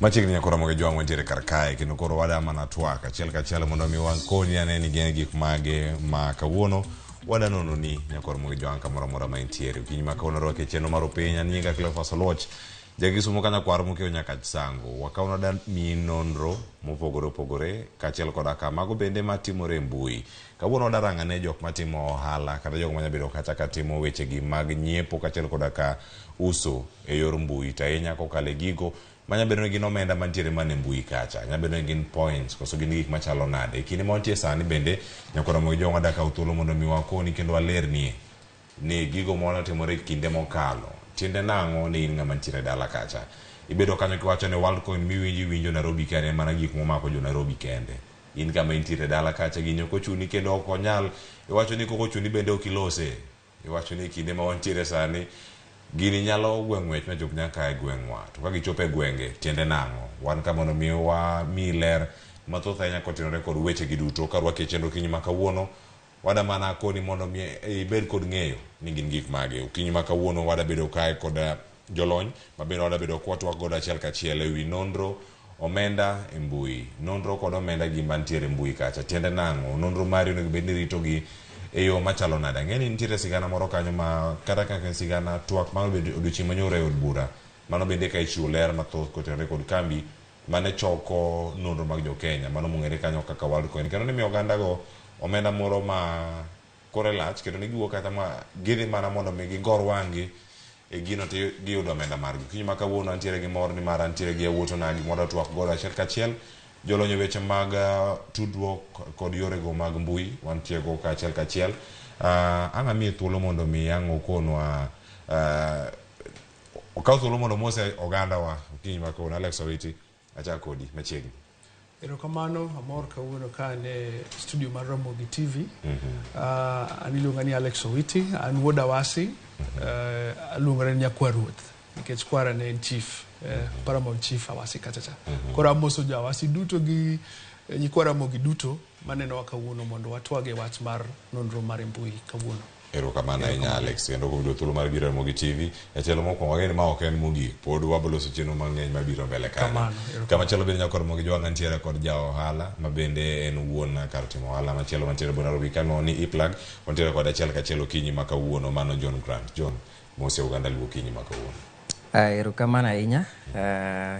Machiegni nyaka Ramogi Jwang' wantiere kar kae kendo koro wada mana twak achiel kachiel mondo mi wakonyi ane ni gin gik mage ma kawuono wada nono ni nyaka Ramogi Jwang' kamoro amora ma intiere. Okinyi ma kawuono rwake chenro mar opiny an nyinga Cleophas Oluoch Jakisumo ka nyakwar mokeyo nyaka Chisango. Wakaw wada miyi nonro mopogore opogore kaachiel koda ka mago bende matimore e mbui. Kawuono wada rango ane jok matimo ohala kata jok manya bedo kacha ka timo wechegi mag nyiepo kaachiel koda ka uso e yor mbui to ahinya kokalo e gigo manya bedo ni gin omenda mantiere mana e mbui kacha. Nya bedo ni gin points koso gin gik machalo nade. E kinde ma wantie sani bende nyaka Ramogi Jwang' wada kaw thuolo mondo mi wakoni kendo walernie ni gigo manotimore e kinde mokalo tiende nang'o ne in ng'ama nitiere dala kacha. Ibedo kanyo kiwacho ni Worldcoin miwinjo iwinjo Nairobi ka en mana gik momako jo Nairobi kende. In kama intiere dala kacha gini ok ochuni kendo ok onyal iwacho ni kok ochuni bende ok ilose. Iwacho ni kinde ma wantiere sani gini nyalo gwe ng'wech machop nyaka e gweng'wa. To ka gichopo e gwenge tiende nang'o? Wan ka mondo mi wamiyi ler mathoth ahinya kotenore kod weche gi duto karwaki e chenro okinyi ma kawuono. Wada mana koni mondo mi ibed kod ng'eyo ni gin gik mage. Okinyi ma kawuono wada bedo kae kod jolony ma bende wada bedo kwatwak godo achiel kachiel ewi nonro omenda e mbui. Nonro kod omenda gi mantiere e mbui kacha. Tiende nang'o? Nonro mari onego bed ni rito gi e yo machalo nade? Ang'e ni nitiere sigana moro kanyo ma kata kaka en sigana twak mano bende odiochieng' manyoro e od bura. Mano bende ka ichiwo ler mathoth kotenore kod kambi mane choko nonro mag jo Kenya mano mong'ere kanyo kaka Worldcoin kendo ne miyo oganda go omenda moro ma kore lach kendo ne giwuok kata ma gidhi mana mondo mi gigor wang'gi e gino to giyudo omenda margi. Okinyi ma kawuono antiere gi mor nimar antiere gi yawuot onagi mondo twak godo achiel kachiel. Jolony e weche mag tudruok kod yorego mag mbui wantie go kachiel kachiel. Ang' amiye thuolo mondo mi ang' okonwa okaw thuolo mondo omose ogandawa okinyi ma kawuono. Alex Owiti, achak kodi machiegni. Erokamano, amor kawuono ka an e studio mar Ramogi TV. An iluonga ni Alex Owiti, an wuod Awasi, aluongora ni nyakwar ruoth nikech kwara ne en chief, paramount chief Awasi kacha cha. Koro amoso jo Awasi duto gi nyikwa Ramogi duto manenowa kawuono mondo watwag e wach mar nonro mar mbui kawuono. Erokamano ahinya Alex kendo kuom yudo thuolo mar biro e Ramogi TV e tielo mokwongo ang'e ni ma ok en mogik pod waboloso chenro mang'eny mabiro mbele kanyo. Kamano, erokamano. Kamachielo bende nyakor Ramogi Jwang' antiere kod ja ohala ma bende en wuon kar timo ohala machielo mantiere e Nairobi kaluongo ni ePlug. Wantiere kod achiel kachiel okinyi ma kawuono mano John Grant. John, mose oganda luo okinyi ma kawuono. Erokamano ahinya.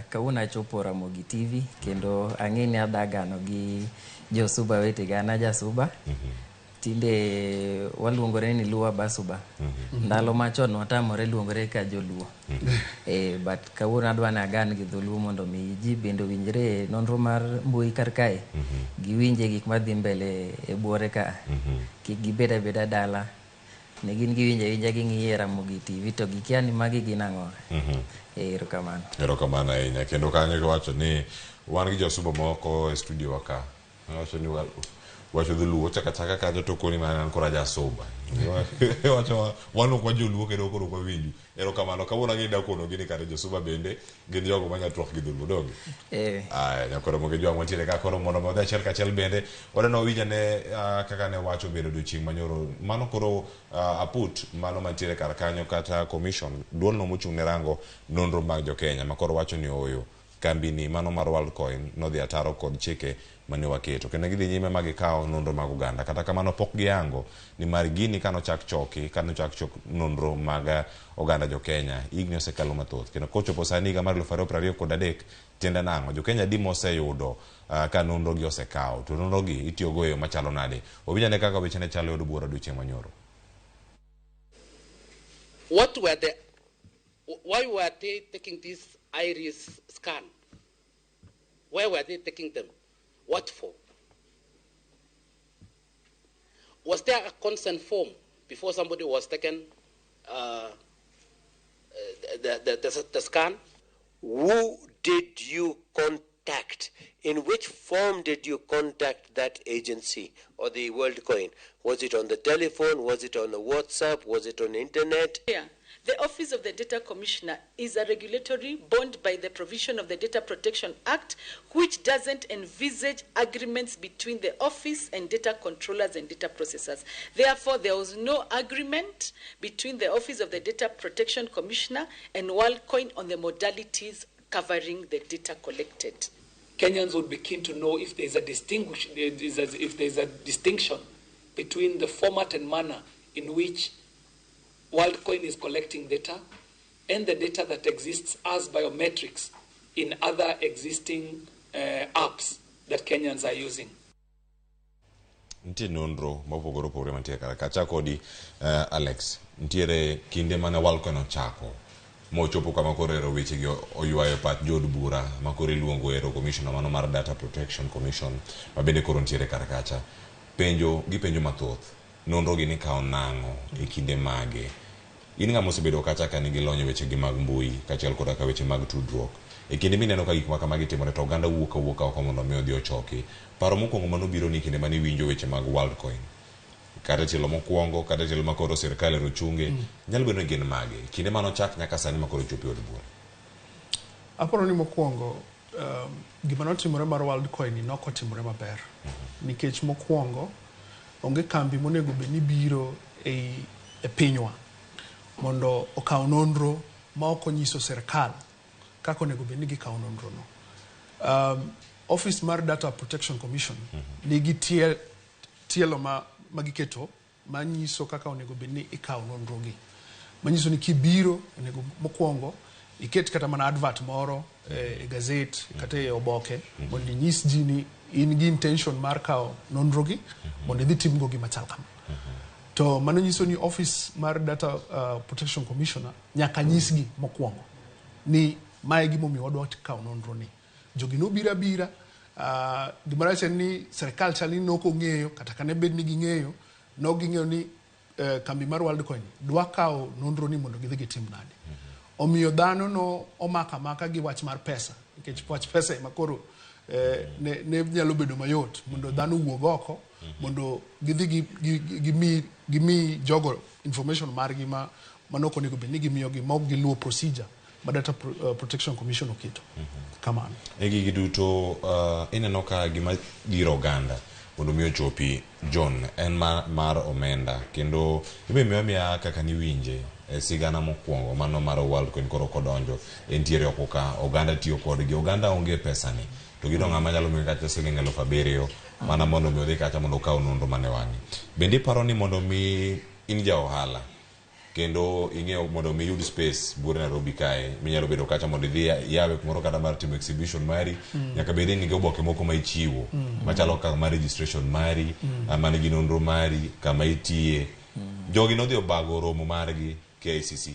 Kawuono achopo Ramogi TV kendo ang'e ni adagano gi josuba wetega, an ajasuba. Tinde waluongore ni Luo Abasuba. Ndalo machon watamore luongore ka joluo. But kawuono adwa ni agan gi dholuo mondo mi ji bende owinjre e nonro mar mbui kar kae. Giwinje gik madhi mbele e buore ka. Kik gibed abeda dala. Ne gin giwinjo awinja ging'iye Ramogi TV to gikia ni magi gin ang'o. Erokamano. Erokamano ahinya. Kendo kanyo iwacho ni wan gi josuba moko e studio wa ka. Wacho ni wacho dholuo chaka chaka kanyo to koni mana an koro ajasuba. Wacho wan ok wajoluo kendo koro ok wawinju. Erokamano. Kawuono ang'e ni dakono gini kare josuba bende gin jogo manya twak gi dholuo donge? Aya, nyakoro Ramogi Jwang' wantiere ka koro mondo wadhi achiel kachiel bende wadwa wawinj ane kaka ne wach obedo odiochieng' manyoro. Mano koro aput mano mantiere kar kanyo kata commission duolno mochung' ne rango nonro mag jo Kenya ma koro wacho ni ooyo kambi ni mano mar Worldcoin nodhi ataro kod chike mane waketo kendo gidhi nyime ma gikawo nonro mag oganda. Kata kamano pok giyango ni mar gini kanochak choki kanochak chok nonro mag oganda jo Kenya higni osekalo mathoth kendo kochopo sani higa mar 2023 tiende nang'o? Jo Kenya adi moseyudo ka nonro gi osekaw to nonro gi itiyogo e yo machalo nade? Wawinj ane kaka weche ne chalo e od bura odiochieng' manyoro. What were the, why were they taking this iris scan? Where were they taking them? What for? Was there a consent form before somebody was taken the scan? Who did you contact? In which form did you contact that agency or the WorldCoin? Was it on the telephone? Was it on the WhatsApp? Was it on the internet? Yeah. The Office of the Data Commissioner is a regulatory bound by the provision of the Data Protection Act, which doesn't envisage agreements between the office and data controllers and data processors. Therefore, there was no agreement between the Office of the Data Protection Commissioner and WorldCoin on the modalities covering the data collected. Kenyans would be keen to know if there's a if there's a distinction between the format and manner in which WorldCoin is collecting data and the data that exists as biometrics in other existing apps that Kenyans are using. Nitie nonro mopogore opogore mantie kar ka. Achako kodi, Alex. Nitiere kinde mane WorldCoin ochako mochopo kama koro ero weche gi oywayo pach jood bura ma koro iluongo ero commissioner mano mar Data Protection Commission ma bende koro nitiere kar kacha. Penjo gi penjo mathoth. Nonro gi nikawo nang'o e kinde mage? In ng'ama osebedo kacha ka nigi lony e weche gi mag mbui kaachiel koda ka weche mag tudruok. E kinde mineno ka gik ma kamagi timore to oganda wuok awuoka oko mondo mi odhi ochoki. Paro mokwongo manobiro ni kinde mane iwinjo weche mag WorldCoin, kata tielo mokwongo, kata tielo ma koro sirkal ero chunge, nyalo bedo ni gin mage? Kinde manochak nyaka sani ma koro ochopo e od bura. Aparo ni mokwongo, gima notimore mar WorldCoin ni nok otimore maber. Nikech mokwongo, onge kambi monego bed ni biro e pinywa mondo okaw nonro ma ok onyiso sirkal kaka onego bed ni gikawo nonro no. Office mar Data Protection Commission nigi tielo ma giketo manyiso kaka onego bed ni ikawo nonro gi. Manyiso ni kibiro, onego mokwongo iket kata mana advert moro e gazet kata e oboke mondo inyis ji ni in gi intention mar kawo nonro gi mondo idhi timgo gima chal kama. To mano nyiso ni office mar Data Protection Commissioner nyaka nyisgi mokwongo ni mae gimomiyo wadwa kawo nonro ni. Jogi nobiro abira, gimoro achiel ni sirkal chal ni nok ong'eyo, kata kane bed ni ging'eyo, nok ging'eyo ni kambi mar WorldCoin dwa kawo nonro ni mondo gidhi gitim nade. Omiyo dhano no omako amaka gi wach mar pesa, nikech wach pesa ema koro ne nyalo bedo mayot mondo dhano owuog oko mondo gidhi gimi jogo information margi ma manok onego bed ni gimiyogi ma ok giluwo procedure ma Data Protection Commission oketo. Kamano. E gigi duto, ineno ka gima dhiro oganda mondo mi ochopi John en mar omenda, kendo ibe miyo miya kaka niwinje e sigana mokwongo mano mar WorldCoin koro kodonjo entiere oko ka oganda tiyo kodgi, oganda onge pesa ni to gino ng'ama nyalo miyo kata siling 7,000 mana mondo mi odhi kacha mondo okaw nonro mane wang'e. Bende iparo ni mondo mi in ja ohala kendo ing'eyo mondo mi iyud space buore Nairobi kae minyalo bedo kacha mondo idhi yawe kumoro kata mar timo exhibition mari, nyaka bed ni nigi oboke moko ma ichiwo machalo kaka mar registration mari, man gi nonro mari kama itiye. Jogi nodhi obago romo margi KICC,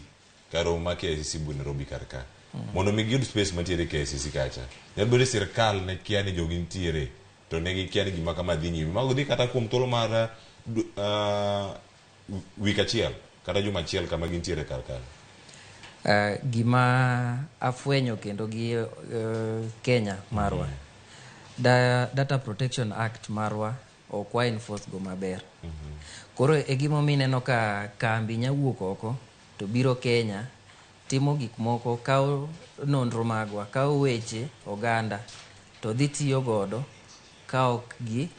kar romo mar KICC bu Nairobi kar ka, mondo mi giyud space mantiere KICC kacha. Nyalo bedo ni sirkal ne kia ni jogi nitiere to ne gikia ni gima kama dhi nyime mago dhi kata kuom thuolo mar wik achiel kata juma achiel kama gintiere kar kanyo. Gima afwenyo kendo gi Kenya marwa, Data Protection Act marwa ok wa enforce go maber. Koro e gimomiyo ineno ka kambi nya wuok oko to biro Kenya timo gik moko, kawo nonro magwa, kawo weche oganda to dhi tiyo godo ka ok gi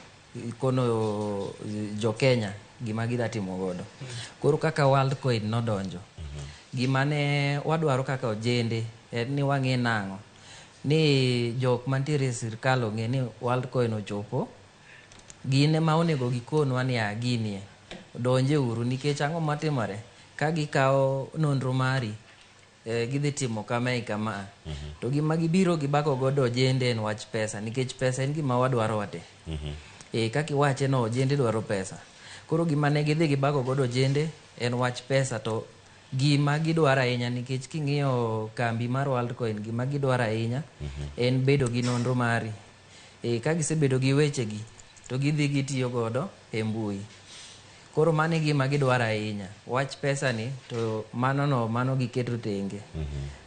kono jo Kenya gima gidha timo godo. Koro kaka WorldCoin nodonjo, gima ne wadwaro kaka ojende en ni wang'e nang'o ni jok mantiere e sirkal ong'e ni WorldCoin ochopo, gin ema onego gikonwa ni a ginie donje uru, nikech ang'o matimore ka gikawo nonro mari, gidhi timo kamae kama. To gima gibiro gibago godo ojende en wach pesa, nikech pesa en gima wadwaro wate. Kaka iwache no, ojende dwaro pesa. Koro gima ne gidhi gibago godo ojende en wach pesa, to gima gidwaro ahinya, nikech king'iyo kambi mar WorldCoin, gima gidwaro ahinya en bedo gi nonro mari. Ka gisebedo gi wechegi to gidhi gitiyo godo e mbui. Koro mano e gima gidwaro ahinya. Wach pesa ni to mano no mano giketo tenge.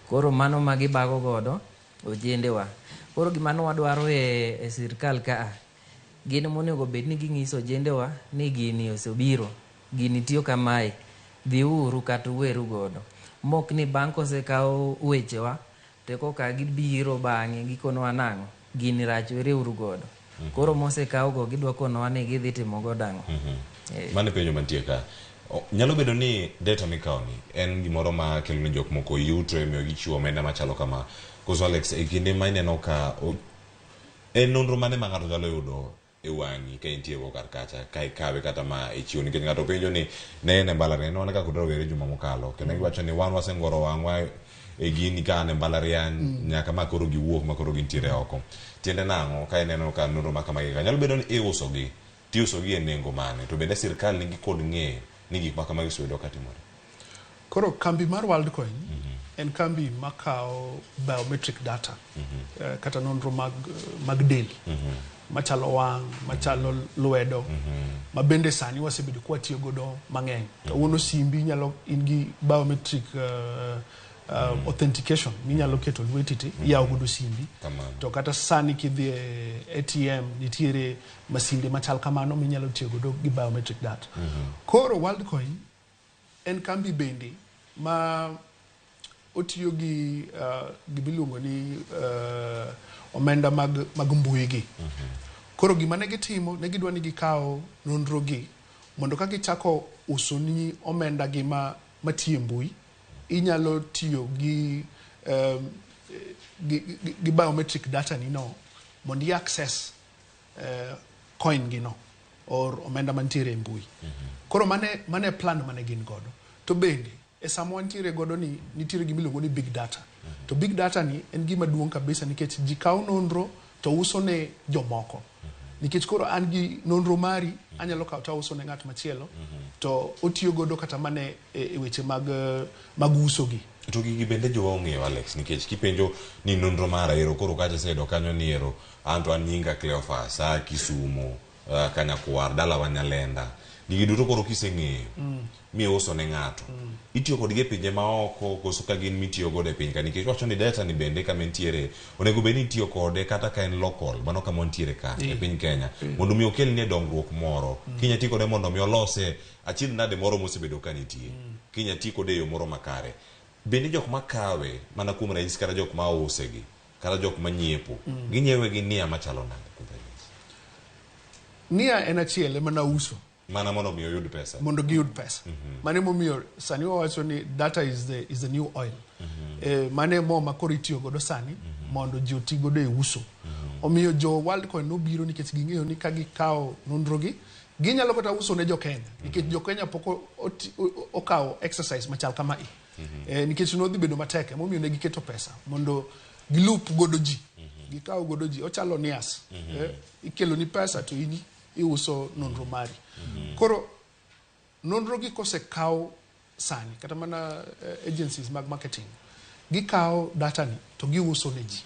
Koro mano ma gibago godo ojendewa. Koro gima ne wadwaro e sirkal kaa, gin monego bed ni ging'iso ojendewa ni gini osebiro, gini tiyo kamae, dhiuru kata uweru godo. Mok ni bang' kosekaw wechewa to koka gibiro bang'e gikonowa nang'o, gini rach wereuru godo. Koro mosekaw go gidwa konowa ni gidhi timo godo ang'o. Mano e penjo mantie ka. Nyalo bedo ni data mikawo ni en gimoro ma kelo ne jok moko yuto, emiyo gichiwo omenda machalo kama. Koso Alex, e kinde ma ineno ka en nonro mane ma ng'ato nyalo yudo e wang'i ka intie go kar kacha ka ikawe kata ma ichiwo, nikech ng'ato penjo ni ne en e mbalariany, ne wan kaka rowere juma mokalo kendo giwacho ni wan wasengoro wang'wa e gini ka an e mbalariany nyaka ma koro giwuok ma koro gintiere oko. Tiende nang'o ka ineno ka nonro ma kamagi ka nyalo bedo ni iusogi, tiusogi e nengo mane, to bende sirkal nigi kod ng'eyo ni gik ma kamagi osebedo katimore? Koro kambi mar WorldCoin en kambi makawo biometric data, kata nonro mag del machalo wang', machalo lwedo, ma bende sani wasebedo kwatiyo godo mang'eny. Kawuono simbi nyalo in gi biometric authentication minyalo keto lweti ti iyawo godo simbi. Kamano. To kata sani kidhi e ATM nitiere masinde machal kamano minyalo tiyo godo gi biometric data. Koro WorldCoin en kambi bende ma otiyo gi gimiluongo ni omenda mag mbui gi. Koro gima ne gitimo, ne gidwa ni gikaw nonro gi mondo ka gichako uso ni omenda gi ma matiyo e mbui, inyalo tiyo gi biometric data ni no mondo i access coin gi no or omenda mantiere e mbui. Koro mane plan mane gin godo. To bende e sama wantiere godo ni nitiere gima iluongo ni big data. To big data ni en gima duong' kabisa nikech ji kawo nonro to uso ne jomoko. Nikech koro an gi nonro mari, anyalo kawo to auso ne ng'at machielo, to otiyo godo kata mana e weche mag uso gi. To gigi bende jowa ong'eyo, Alex, nikech kipenjo ni nonro mara ero koro kacha iseyudo kanyo ni ero an to an nyinga Cleophas, aa Kisumo, Kanyakwar, dalawa Nyalenda. Gigi duto koro kiseng'eyo miuso ne ng'ato, itiyo kodgi e pinje maoko koso ka gin mitiyo godo e piny ka? Nikech wacho ni data ni bende kama entiere onego bed ni itiyo kode kata ka en local, mano kama wantiere ka e piny Kenya, mondo mi okelnie dongruok moro. Kinya ti kode mondo mi olose achiedh nade moro mosebedo ka nitie, kinya ti kode e yo moro makare. Bende jok makawe mana kuom ranyisi kata jok ma usegi kata jok manyiepo, ginyiewe gi nia machalo nade kuom ranyisi? Nia en achiel ema na uso. Mana mondo mi oyud pesa. Mondo giyud pesa. Mano emomiyo sani wawacho ni data is the new oil. Mano e mo ma koro itiyo godo sani mondo ji oti godo e uso. Omiyo jo WorldCoin nobiro nikech ging'eyo ni ka gikawo nonro gi, ginyalo kata uso ne jo Kenya. Nikech jo Kenya pok okawo exercise machal kamae. Nikech nodhi bedo matek, emomiyo ne giketo pesa mondo gilup godo ji. Gikaw godo ji, ochalo nias. Ikelo ni pesa to in iuso nonro mari. Koro nonro gi kosekaw sani, kata mana agencies mag marketing, gikawo data ni to giuso ne ji.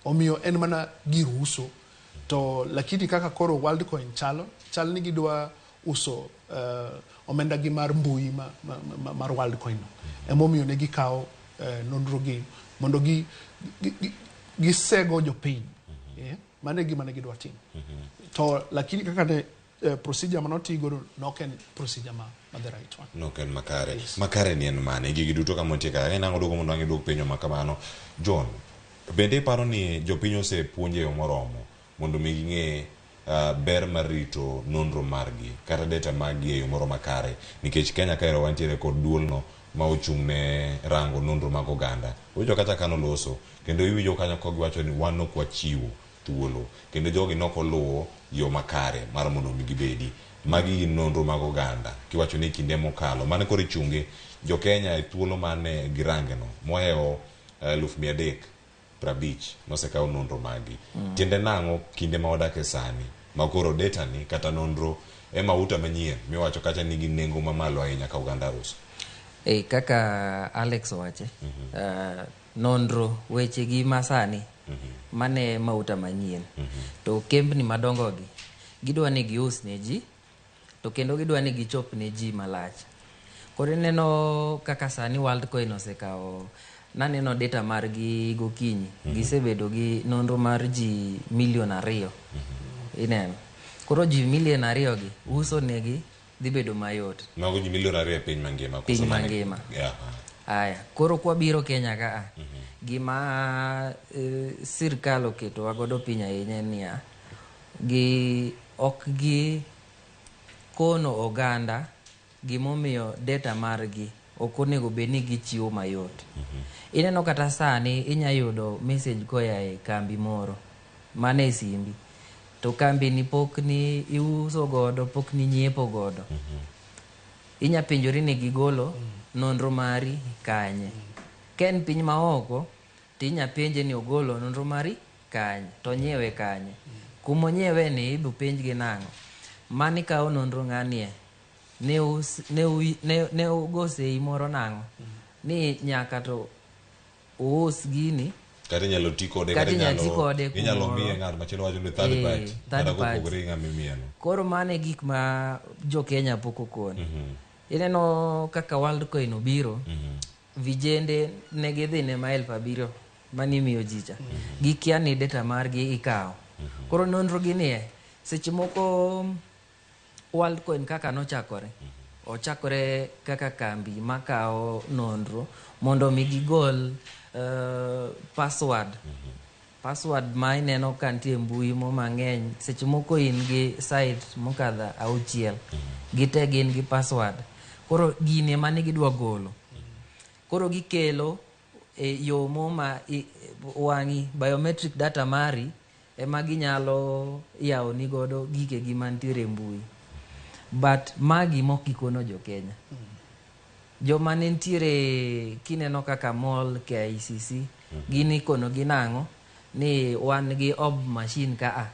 Omiyo en mana gir uso. To lakini kaka koro WorldCoin chalo, chal ni gidwa uso omenda gi mar mbui mar WorldCoin no. Emomiyo ne gikawo nonro gi mondo gisego jopiny. Mano e gima ne gidwa timo. To lakini kaka ne procedure manoti godo nok en procedure ma the right one. Nok en makare. Yes. Makare ni en mane? Gigi duto kama nitie kare. En ang'o duoko mondo ang' iduok penjo ma kamano. John, bende iparo ni jopiny osepuonj e yo moromo mondo mi ging'e ber mar rito nonro margi kata data margi e yo moro makare? Nikech Kenya kaero wantiere kod duolno ma ochung' ne rango nonro mag oganda. Iwinjo kata ka noloso kendo iwinjo kanyo ka giwacho ni wan ok wachiwo thuolo kendo jogi nok oluwo yo makare mar mondo mi gibedi. Magi gin nonro mag oganda kiwacho ni kinde mokalo mane koro ichunge jo Kenya e thuolo mane girange no mohewo 350,000 nosekaw nonro magi. Tiende nang'o kinde ma wadake sani ma koro data ni kata nonro e mauta manyien miwacho kacha nigi nengo mamalo ahinya ka oganda uso? Kaka Alex owache, nonro weche gi masani mane mauta manyien. To kembni madongo gi gidwa ni gius ne ji to kendo gidwa ni gichop ne ji malach. Koro ineno kaka sani WorldCoin osekawo, naneno data margi gokinyi, gisebedo gi nonro mar ji 2 million. Ineno. Koro ji 2 million gi uso negi dhi bedo mayot. Mago ji 2 million e piny mangima. Piny koso mangima. Aya, koro kwabiro Kenya ka a, gima sirkal oketowa godo piny ahinya en niya, gi ok gi kono oganda gimomiyo data margi Ok onego bed ni gichiwo mayot. Ineno kata sani inya yudo message koya e kambi moro mana e simbi. To kambi ni pok ni iuso godo, pok ni nyiepo godo. Inya penjori ni gigolo nonro mari kanye. Ka en piny maoko, tinya penje ni ogolo nonro mari kanye, to onyiewe kanye. Kuma onyiewe ni ibo penjgi nang'o. Mani kawo nonro ng'anie. Ne, us, ne, ne, ne ugo sei moro nang'o. Ni nyaka to uus gini Kata inyalo ti kode, Kata inyalo ti kode inyalo kumoro. miye ng'at machielo wacho ni third party. Third Kata party. kopogore gi ng'ama imiyeno. Koro mano e gik ma jo Kenya pok okone. Ineno kaka Worldcoin obiro, vijende ne gidhi ne ma 7,000 manimiyo ji cha. Gikia ni data margi ikawo. Koro nonro gi nie, seche moko Worldcoin kaka nochakore, ochakore kaka kambi makawo nonro mondo mi gigol password. Password ma ineno ka nitie e mbui mo mang'eny, seche moko in gi site mokadho 6, gite gin gi password. Koro gini ema ne gidwa golo. Koro gikelo e yo mo ma wang'i biometric data mari ema ginyalo yawo ni godo gikegi mantiere e mbui. But magi mok gikono jo Kenya. Joma ne nitiere kineno kaka mall KICC, gin ikono gi nang'o ni wan gi ob machine ka a.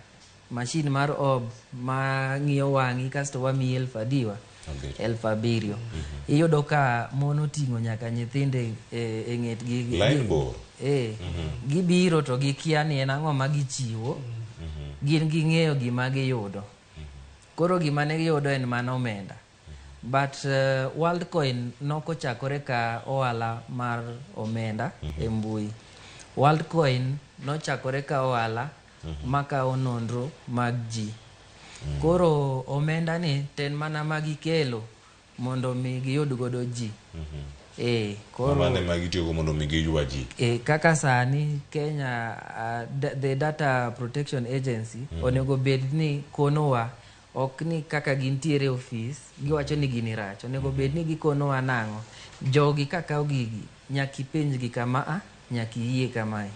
Machine mar ob ma ng'iyo wang'i kasto wamiyi elfu adiwa? 7,000. Iyudo ka mon oting'o nyaka nyithindo e ng'etgi. Line bor. Gibiro to gikia ni en ang'o ma gichiwo. Gin ging'eyo gima giyudo. Koro gima ne giyudo en mana omenda. But Worldcoin nokochakore ka ohala mar omenda e mbui. Worldcoin nochakore ka ohala makawo nonro mag ji. Koro omenda ni to en mana magikelo mondo mi giyud godo ji. Koro Mano ema gitiyogo mondo mi giywa ji. Kaka sani Kenya, the Data Protection Agency onego bed ni konowa, ok ni kaka gintiere e ofis giwacho ni gini rach, onego bed ni gikonowa nang'o jogi kakawo gigi nyaka ipenjgi kama a nyaka iyie kamae.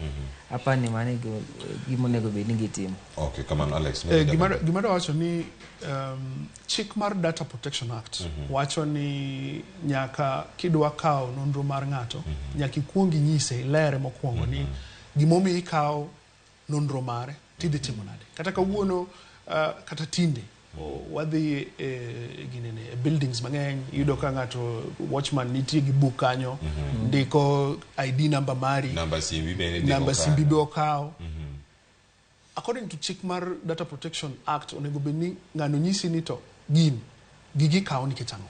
Apani mano e gima onego bed ni gitimo. Okay, kamano Alex. Gima dwa wacho ni chik mar Data Protection Act wacho ni nyaka kidwa kawo nonro mar ng'ato, nyaka ikuong inyise, ilere mokwongo ni gimomiyo ikawo nonro mare tidhi timo nade. Kata kawuono, kata tinde wadhi e ginene, e buildings mang'eny, iyudo ka ng'ato watchman nitie gi buk kanyo, ndiko ID number mari, Namba simbi bende ndiko namba kanyo. Simbi be okawo. According to chik mar Data Protection Act, onego bed ni ng'ano nyisi ni to gini gigi kawo nikech ang'o.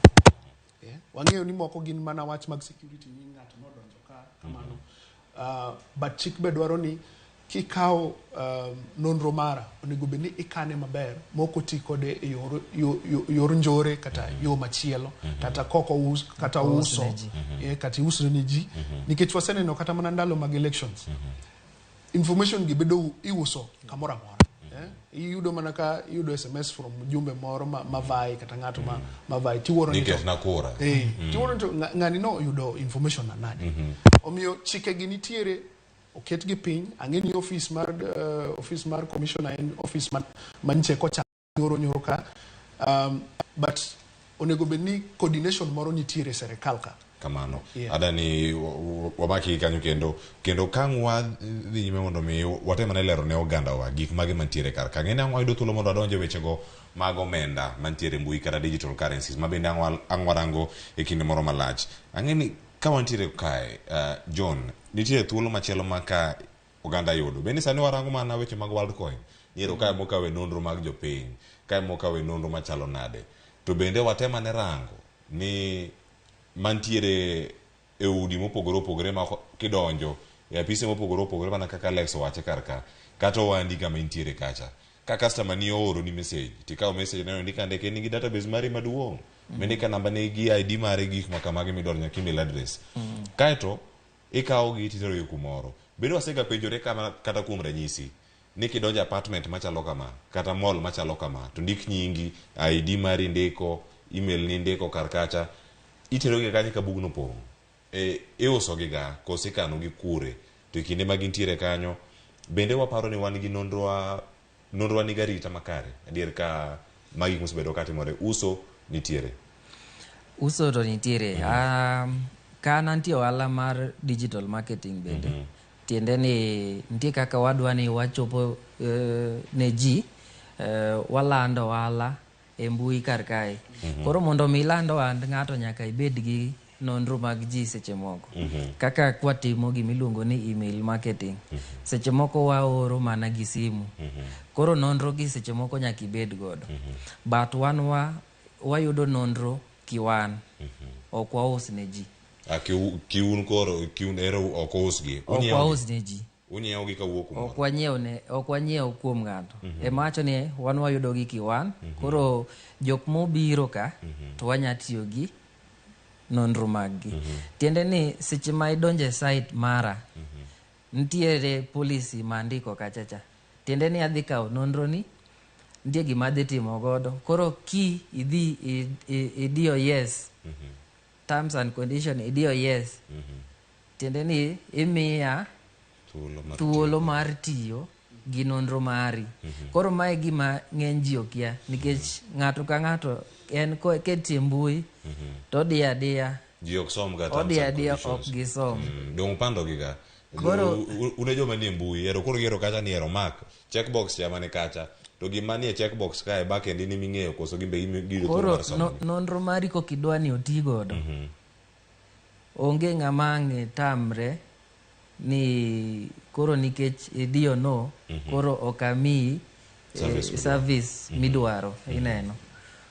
Yeah. Wang'eyo ni moko gin mana wach mag security ni ng'ato nodonjo ka kamano, but chik be dwaro ni kikawo nonro mara onego bed ni ikane maber mok oti kode e yor, yor njore kata yo machielo kata koko us, kata Ous uso ne ji. Kata iuso ne ji, nikech waseneno kata mana ndalo mag elections information gi bedo iuso kamoro amora. Iyudo mana ka iyudo SMS from mjumbe moro ma vai kata ng'ato ma vai tiwuoro ni to Niket na kura. Tiwuoro ni to ng'ani no oyudo information na nade. Omiyo chike gi nitiere, oketgi piny. Ang'e ni office mar commissioner en office manche kocha nyoro nyoro ka, but onego bed ni coordination moro nitiere e serikal ka. Kamano. Yeah. Adani wamaki kanyo kendo kang' wadhi nyime mondo mi watem ane lero ne ogandawa gik mage mantiere kar ka. Ng'eni ang' wayudo thuolo mondo wadonj e wechego mag omenda mantiere e mbui kata digital currencies ma bende ang' warango e kinde moro malach. Ang'e ni ka wantiere kae, John, nitie thuolo machielo ma ka oganda yudo. Bende sani warango mana weche mag Worldcoin. Niero kae mokawe nonro mag jopiny, kae mokawe nonro machalo nade. To bende watem ane rango ni mantiere e udi mopogore opogore ma kidonjo e apise mopogore opogore mana kaka Alex owache kar ka, kata owandi kama intiere kacha ka customer ni ooro ni message tikawo message neno ndika andika in gi database mari maduong' mindika namba ne gi ID mare, gik ma kamagi midwaro nyaka email address, kaeto ikawo gi titero gi kumoro. Bende wasega penjore kama, kata kuom ranyisi ni kidonjo e apartment machalo kama kata mall machalo kama to ndik nyingi, ID mari ndiko, email ni ndiko kar kacha. Iterogi kanye ka bugno pong'? E, iusogi ga koso ikanogi kure? To e kinde ma gintiere kanyo, bende waparo ni wan gi nonrowa nonrowa nigi arita makare? Adier ka magi gik mosebedo katimore, uso nitiere. Uso to nitiere. Ka nantie ohala mar digital marketing bende. Tiende ni nitie kaka wadwa ni wachopo ne ji, walando ohala e mbui kar kae. Koro mondo mi iland ohand ng'ato nyaka ibed gi nonro mag ji seche moko. Kaka kwatimo gimiluongo ni email marketing. Seche moko waoro mana gi simu. Koro nonro gi seche moko nyaka ibed godo. But wan wayudo nonro kiwan. Ok waus ne ji. Ah, kiun koro kiun ero ok usgi. Ok waus ne ji. Unyiewo gi kawuok kumoro. Ok wanyiew ne ok wanyiew kuom ng'ato. Ema wacho ni wan wayudo gi kiwan. Koro jok mobiro ka to wanya tiyo gi nonro mag gi. Tiende ni seche ma idonjo e site mara, nitiere policy ma andiko kacha cha. Tiende ni adhi kawo nonro ni, nitie gima adhi timo godo. Koro ki idhi idiyo yes, terms and condition idiyo yes, tiende ni imiya thuolo mar tiyo gi nonro mari. Koro mae gima ng'eny ji okia nikech ng'ato ka ng'ato en ketie mbui to odiyo adiya. Ji ok som ga terms Odiyo and adiya conditions. ok gisom. Dong pando gi ga. Koro Une joma nie mbui, ero koro giero kacha ni ero mark checkbox cha mane kacha. To gima nie checkbox kae back end in ming'eyo koso gimbe giyudo thuolo Koro mar somo. Nonro mari kokidwa ni oti godo. Onge ng'ama ang' tamre ni koro nikech idiyo no, koro ok amiyi Service midwaro. Service midwaro ineno.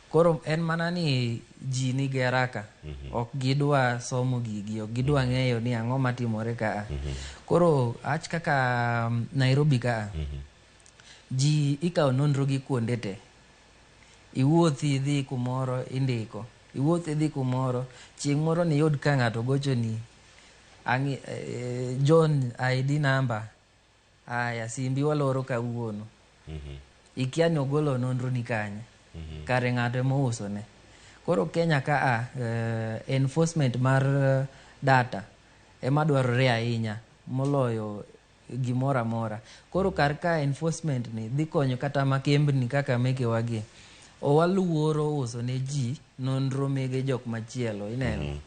Koro en mana ni ji nigi haraka. Ok gidwa somo gigi, ok gidwa ng'eyo ni ang'o matimore ka. Koro ach kaka Nairobi ka, ji ikawo nonro gi kuonde te. Iwuothi idhi kumoro indiko. Iwuoth idhi kumoro, chieng' moro niyud ka ng'ato gochoni. Ang'i, John ID number. Aya, simbi waloro kawuono. Ikia ni ogolo nonro ni kanye. Kare ng'ato ema ousone. Koro Kenya ka a, enforcement mar data ema dwarore ahinya moloyo gimoro amora. Koro kar ka enforcement ni dhi konyo kata makembni kaka mekewa gi. Owaluoro uso ne ji nonro mege jok machielo, ineno.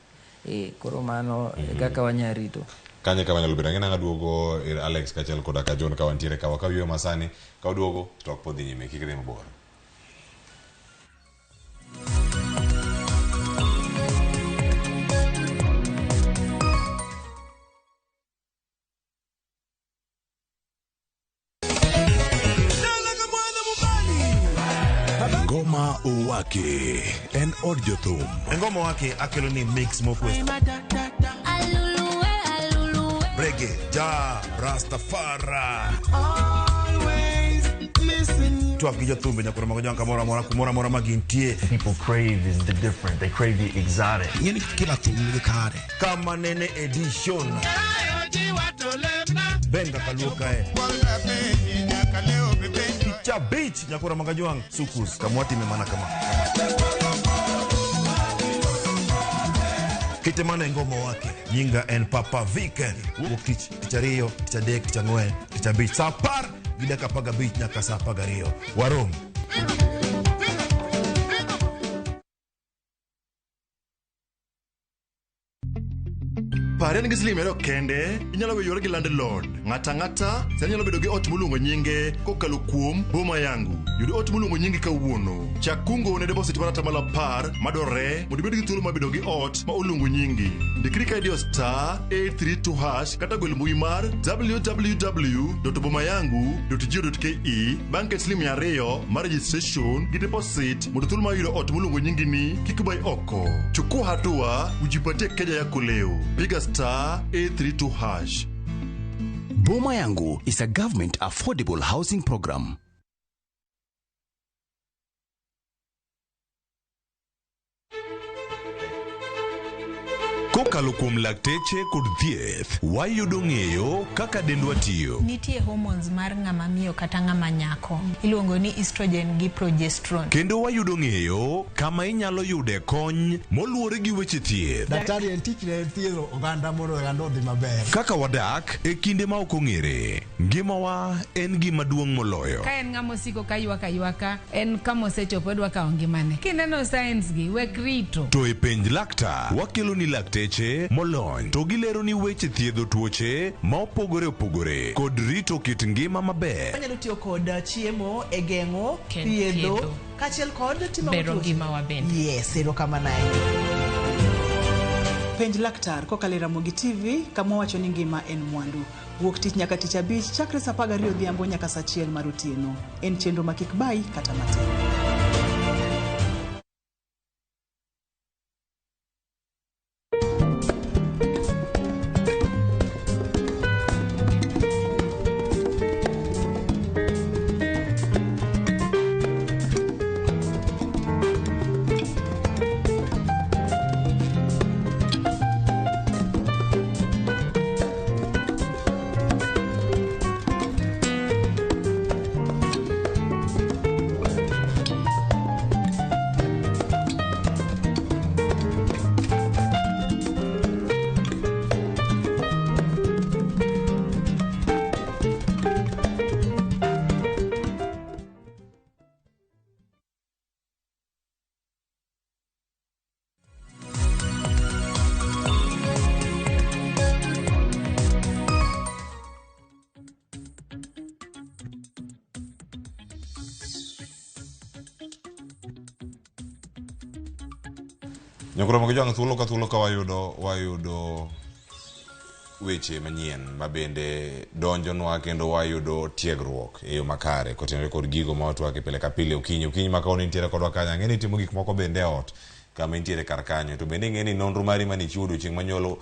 Koro mano kaka wanya rito. Kanye kama nyalo bedo. Ang'e nang'a duogo ir Alex kaachiel koda ka John ka wantiere ka wakaw yueyo masani ka waduogo to ok podhi nyime kik idhi mabor. Ngoma Owake en od jothum. Ngoma Owake akelo ni mix mokwe. Reggae, ja, Rastafari. Twak gi jothumbe nyakoro mago jwang' kamoro amora kumoro amora ma gintie. People crave is the different. They crave the exotic. Ing'eni kila thum nigi kare. Kama nene edition. Benga kaluo kae. Picha beach nyakoro mago jwang' sukus kamwatime mana kama. Kite mana e Ngoma Owake. Nyinga en Papa Viken. Wuok tich, tich ariyo, tich adek, tich ang'wen, tich abich. Saa apar gi dakika apar gabich nyaka saa apar gariyo. Warom. Pare ni gi siling 200 kende, inyalo weyo gi landlord. Ng'ata ang'ata sani nyalo bedo gi ot moluongo nyinge kokalo kuom Boma Yangu. Yud ot moluongo nyingi kawuono. Chak kungo ne deposit mar 10% madwarore mondo ibed gi thuolo mar bedo gi ot ma oluongo nyingi. Ndikri ka idiyo star 832 hash kata gwel mbui mar www.bomayangu.go.ke bang' ket siling 200 mar registration gi deposit mondo thuolo mar yudo ot moluongo nyingi ni kik bai oko. Chukua hatua ujipatie keja yako leo. Piga star 832 hash. Boma Yangu is a government affordable housing program. Kokalo kuom lakteche kod thieth, wayudo ng'eyo kaka dendwa tiyo. Nitie hormones mar ng'ama miyo kata ng'ama nyako. Iluongo ni estrogen gi progesterone. Kendo wayudo ng'eyo kama inyalo yude kony moluwore gi weche thieth. Daktari en tichne en thiedho oganda mondo oganda odhi maber. Kaka wadak e kinde ma ok ong'ere, ngimawa en gima duong' moloyo. Ka en ng'ama osiko ka ywak aywaka, en kama osechopo odwa kawo ngimane. Kineno signs gi, wek rito. To e penj laktar, wakelo ni lakteche molony to gilero ni weche thiedho tuoche ma opogore opogore kod rito kit ngima maber. Wanyalo tiyo kod chiemo e geng'o, Ken thiedho, thiedho. kaachiel kod timo Bero tuoche. ngimawa bende. Yes, erokamano ahinya. Penj laktar kokalo e Ramogi TV kama wacho ni ngima en mwandu. Wuok tich nyaka tich abich chakre saa 12 odhiambo nyaka saa 1 mar otieno. En chenro ma kik bayi kata matin. Nyakuro mag jwang' thuolo ka thuolo ka wayudo wayudo weche manyien ma bende donjonwa kendo wayudo tiegruok e yo makare kotenore kod gigo ma watwake pile ka pile okinyi okinyi ma kawuono intiere kodwa kanyo ang'e ni itimo gik moko bende e ot kama intiere kar kanyo to bende ing'e ni nonro mari mane ichiwo odiochieng' manyolo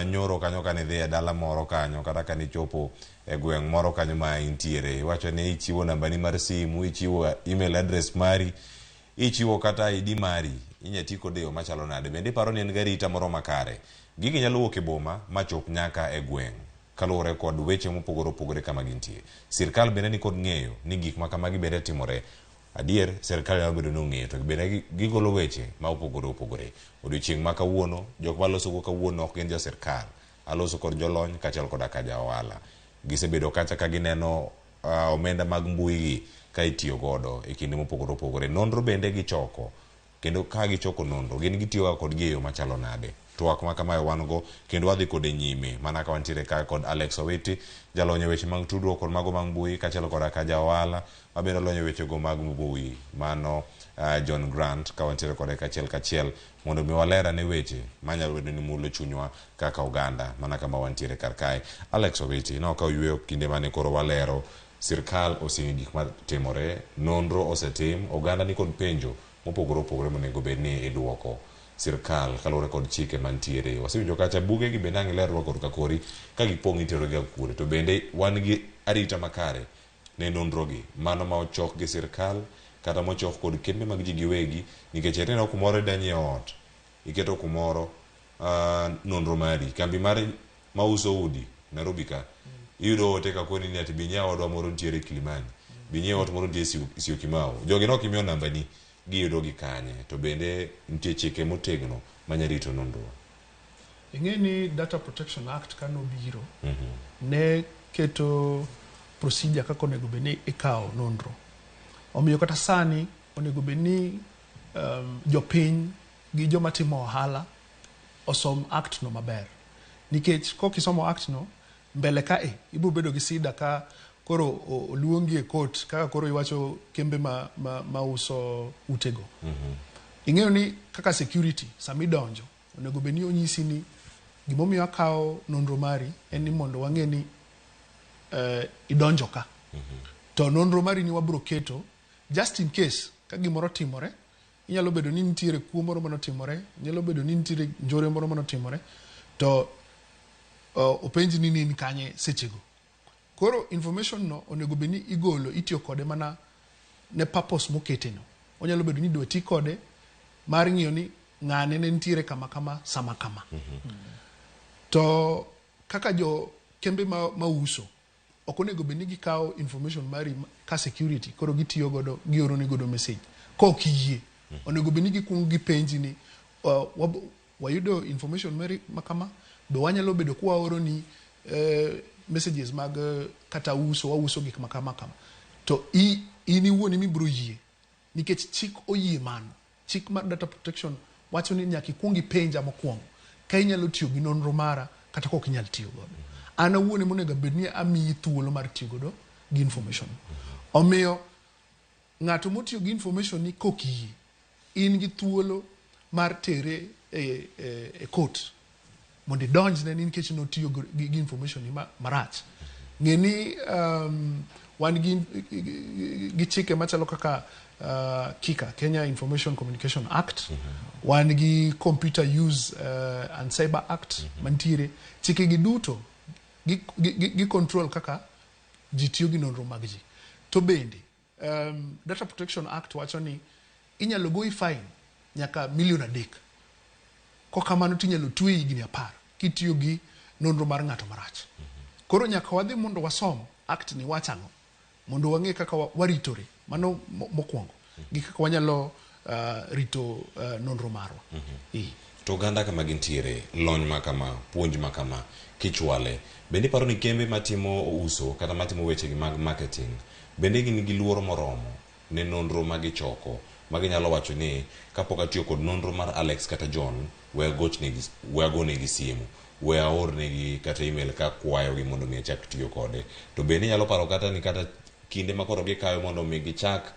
nyoro kanyo kane idhi e dala moro kanyo kata kane ichopo e gweng' moro kanyo ma intiere iwacho ni ichiwo nambani mar simu ichiwo email address mari ichiwo kata ID mari inya ti kode e yo machalo nade bende iparo ni en gi arita moro makare gigi nyalo wuok e boma machop nyaka e gweng' kaluwore kod weche mopogore opogore kama gintie sirkal bende nikod ng'eyo ni gik ma kamagi bende timore adier sirkal nyalo bedo ni ong'eyo to bende gigolo weche ma opogore opogore odiochieng' ma kawuono jok malosogo kawuono ok gin jo sirkal aloso kod jolony kaachiel koda ka ja ohala gisebedo kacha ka gineno omenda mag mbui gi ka itiyo godo e kinde mopogore opogore nonro bende gichoko kendo ka gichoko nonro gin gitiyo kodgi e yo machalo nade twak ma kamae wan go kendo wadhi kode nyime mana ka wantiere ka kod Alex Owiti jalony e weche mag tudruok kod mago mag mbui kaachiel koda ka ja ohala ma bende olony e wechego mag mbui mano John Grant ka wantiere kode kachiel kachiel mondo mi waler ane weche manyalo bedo ni mulo chunywa kaka oganda mana kama wantiere kar kae. Alex Owiti ne okawo yweyo kinde mane koro walero sirkal oseng'eyo gik matimore nonro osetim oganda nikod penjo mopogore opogore monego bed ni iduoko sirkal kaluwore kod chike mantiere wasewinjo kacha buge gi bende ang' ilerwa kod kakori ka gipong' itero gi kure to bende wan gi arita makare ne nonro gi mano ma ochok gi sirkal kata mochok kod kembe mag ji giwegi nikech ineno kumoro ida nyiewo ot iketo kumoro nonro mari kambi mar mauso udi Nairobi ka iyudo ote kakoni ni ati bi nyiew odwa moro nitiere Kilimani bi nyiew ot moro nitie Syokimau jogi ne ok imiyo nambani giyudo gi kanye to bende nitie chike motegno manya rito nonro Ing'e ni Data Protection Act kanobiro ne keto procedure kaka onego bed ni ikawo nonro. Omiyo kata sani onego bed ni jopiny gi joma timo ohala osom act no maber. Nikech kok isomo act no, mbele kae ibiro bedo gi sida ka koro oluongi e court kaka koro iwacho kembe ma uso utego. Ing'eyo ni kaka security sama idonjo onego bed ni onyisi ni gimomiyo akawo nonro mari en ni mondo wang'e ni idonjo ka. To nonro mari ni wabro keto just in case ka gimoro timore inyalo bedo ni nitiere kuo moro manotimore nyalo bedo ni nitiere njore moro manotimore to openji ni in kanye sechego. Koro information no onego bed ni igolo itiyo kode mana ne purpose mokete no. Onyalo bedo ni idwa ti kode mar ng'iyo ni ng'ane ne nitiere kama kama sama kama. To kaka jo kembe ma, mauso ok onego bed ni gikawo information mari ka security koro gitiyo godo gioroni godo message kok iyie. Onego bed ni gikuongo gipenji ni wayudo information mari ma kama be wanyalo bedo kwaoroni messages mag kata uso wauso gik ma kama kama to in iwuon ema ibiro yie nikech chik oyie mano. Chik mar data protection wacho ni nyaka ikuong ipenja mokwongo ka inyalo tiyo gi nonro mara kata kok inyal tiyo godo. An awuon ema onego bed ni amiyi thuolo mar tiyo godo gi information. Omiyo ng'ato motiyo gi information ni kok iyie in gi thuolo mar tere e court mondo idonjne ni nikech notiyo gi information ni marach. Ng'e ni wan gi chike machalo kaka KICA, Kenya Information Communication Act, wan gi Computer Use and Cyber Act mantiere. Chike gi duto gi control kaka ji tiyo gi nonro mag ji. To bende Data Protection Act wacho ni inyalo goyi fine nyaka milion 3. Kokamano tinyalo tweyi higni 10 kitiyo gi nonro mar ng'ato marach. Koro nyaka wadhi mondo wasom act ni wacho ang'o mondo wang'e kaka waritore. Mano mokwongo. Gi kaka wanyalo rito nonro marwa. To oganda kama gintiere, lony ma kama, puonj ma kama, kichwale, bende iparo ni kembe matimo uso kata matimo wechegi mag marketing, bende gin gi luoro moromo ne nonro ma gichoko, ma ginyalo wacho ni kapok atiyo kod nonro mar Alex kata John, we agoch negi, we agonegi simu, we aornegi kata email ka kwayogi mondo mi achak tiyo kode. To bende inyalo paro kata ni kata kinde ma koro gikayo mondo mi gichak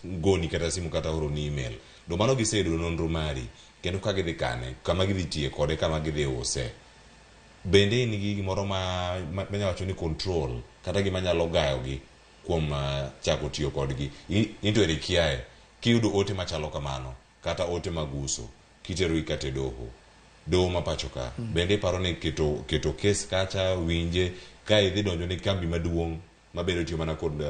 goni kata simu kata oroni email. Do mano giseyudo nonro mari, kendo ka gidhi kane, kama gidhi tiye kode, kama gidhi use. Bende in gi gimoro ma manya wacho ni control, kata gima nyalo gayogi kuom chako tiyo kodgi. In to ere kiaye, kiyudo ote machalo kamano, kata ote mag uso, kiterogi kata e doho, doho ma pacho ka, bende iparo ni keto kes kacha, winje, ka idhi donjo ne kambi maduong' mabedo tiyo mana kod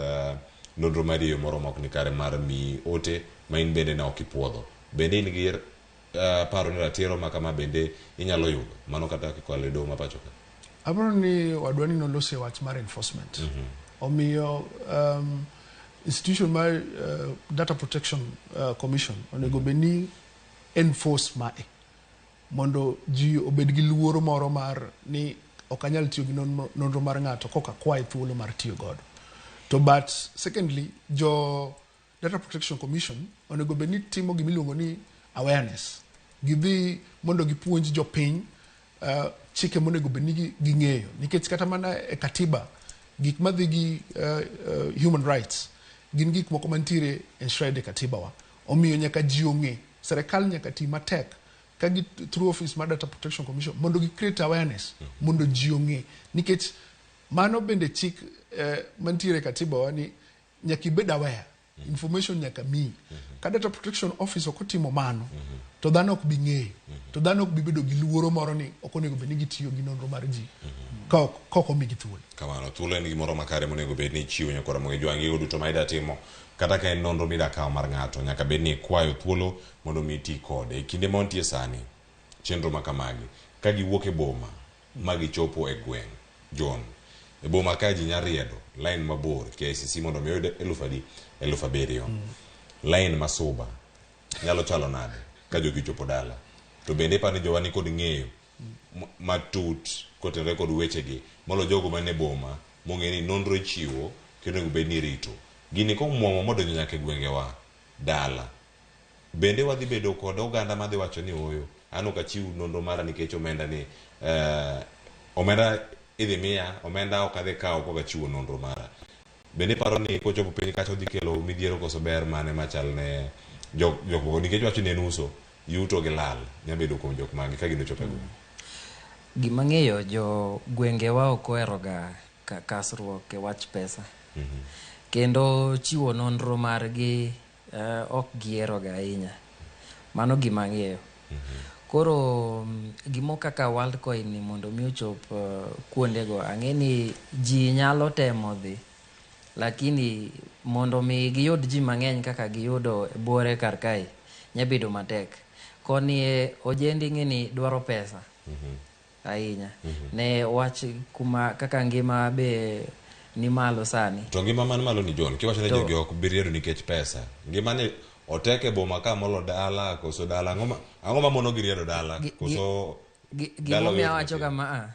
nonro mari e yo moro ma ok ni kare mar miyi ote ma in bende ne ok ipuodho. Bende in gi paro ni ratiro ma kama bende inyalo yudo mano kata kokalo e doho ma pacho ka? Aparo ni wadwa ni nolose wach mar enforcement. Omiyo institution mar Data Protection Commission onego bed ni enforce mae mondo ji obed gi luoro moro mar ni ok anyal tiyo gi nonro mar ng'ato kok akwaye thuolo mar tiyo godo. To but secondly, jo Data Protection Commission onego bed ni timo gimiluongo ni awareness. Gidhi mondo gipuonj jopiny chike monego bed ni ging'eyo. Nikech kata mana e katiba, gik madhi gi human rights gin gik moko mantiere enshrined e katiba wa. Omiyo nyaka ji ong'e, serikal nyaka ti matek ka gi through office mar Data Protection Commission mondo gi create awareness mondo ji ong'e. Nikech mano bende chik mantiere e katiba wa ni nyaka ibed aware. Information nyaka miyi. Ka Data Protection Office ok otimo mano, to dhano ok bi ng'eyo. To dhano ok bi bedo gi luoro moro ni ok onego bed ni gitiyo gi nonro mar ji ka ok omigi thuolo. Kamano, thuolo en gimoro makare monego bed ni ichiwo nyakora mondo ijwang' gigo duto ma ida timo. Kata ka en nonro mida kawo mar ng'ato, nyaka bed ni ikwayo thuolo mondo mi iti kode. E kinde ma wantie sani, chenro ma kamagi, ka giwuok e boma ma gichopo e gweng', John, e boma ka ji nya riedo line mabor KICC mondo mi oyud 1000 adi? 7,000. Line ma Suba nyalo chalo nade ka jogi chopo dala? To bende iparo ni jowa ni kod ng'eyo matut kotenore kod wechegi molo jogo man e boma mong'e ni nonro ichiwo kendo onego bed ni irito. Gini komuomo modonjo nyaka e gwengewa dala, bende wadhi bedo kod oganda madhi wacho ni ooyo, an ok achiw nonro mara nikech omenda ni omenda idhi miya, omenda ok adhi kawo kok achiwo nonro mara. Bende iparo ni kochopo piny kacha odhi kelo midhiero koso ber mane machal ne jok moko nikech wacho ni en uso yuto gi lal nya bedo kuom jok magi ka gino chopo e gweng'. Gima ng'eyo jo gwengewa ok oheroga kasruok e wach pesa. Kendo chiwo nonro margi ok giheroga ahinya. Mano gima ang'eyo. Koro gimo kaka Worldcoin ni mondo mi ochop kuondego, ang'e ni ji nyalo temo dhi, lakini mondo mi giyud ji mang'eny kaka giyudo e buore kar kae, Nyabedo matek. Koni e ojende ing'e ni dwaro pesa ahinya. Ne wach kuma kaka ngima be ni malo sani. To ngima man malo ni John, kiwacho ni To- jogi ok bi riedo nikech pesa. Ngima ni otek e boma ka molo dala koso dala ang'o ma ang'o ma mono gi riedo dala koso dala Gimomiyo oyot awacho matin? kama a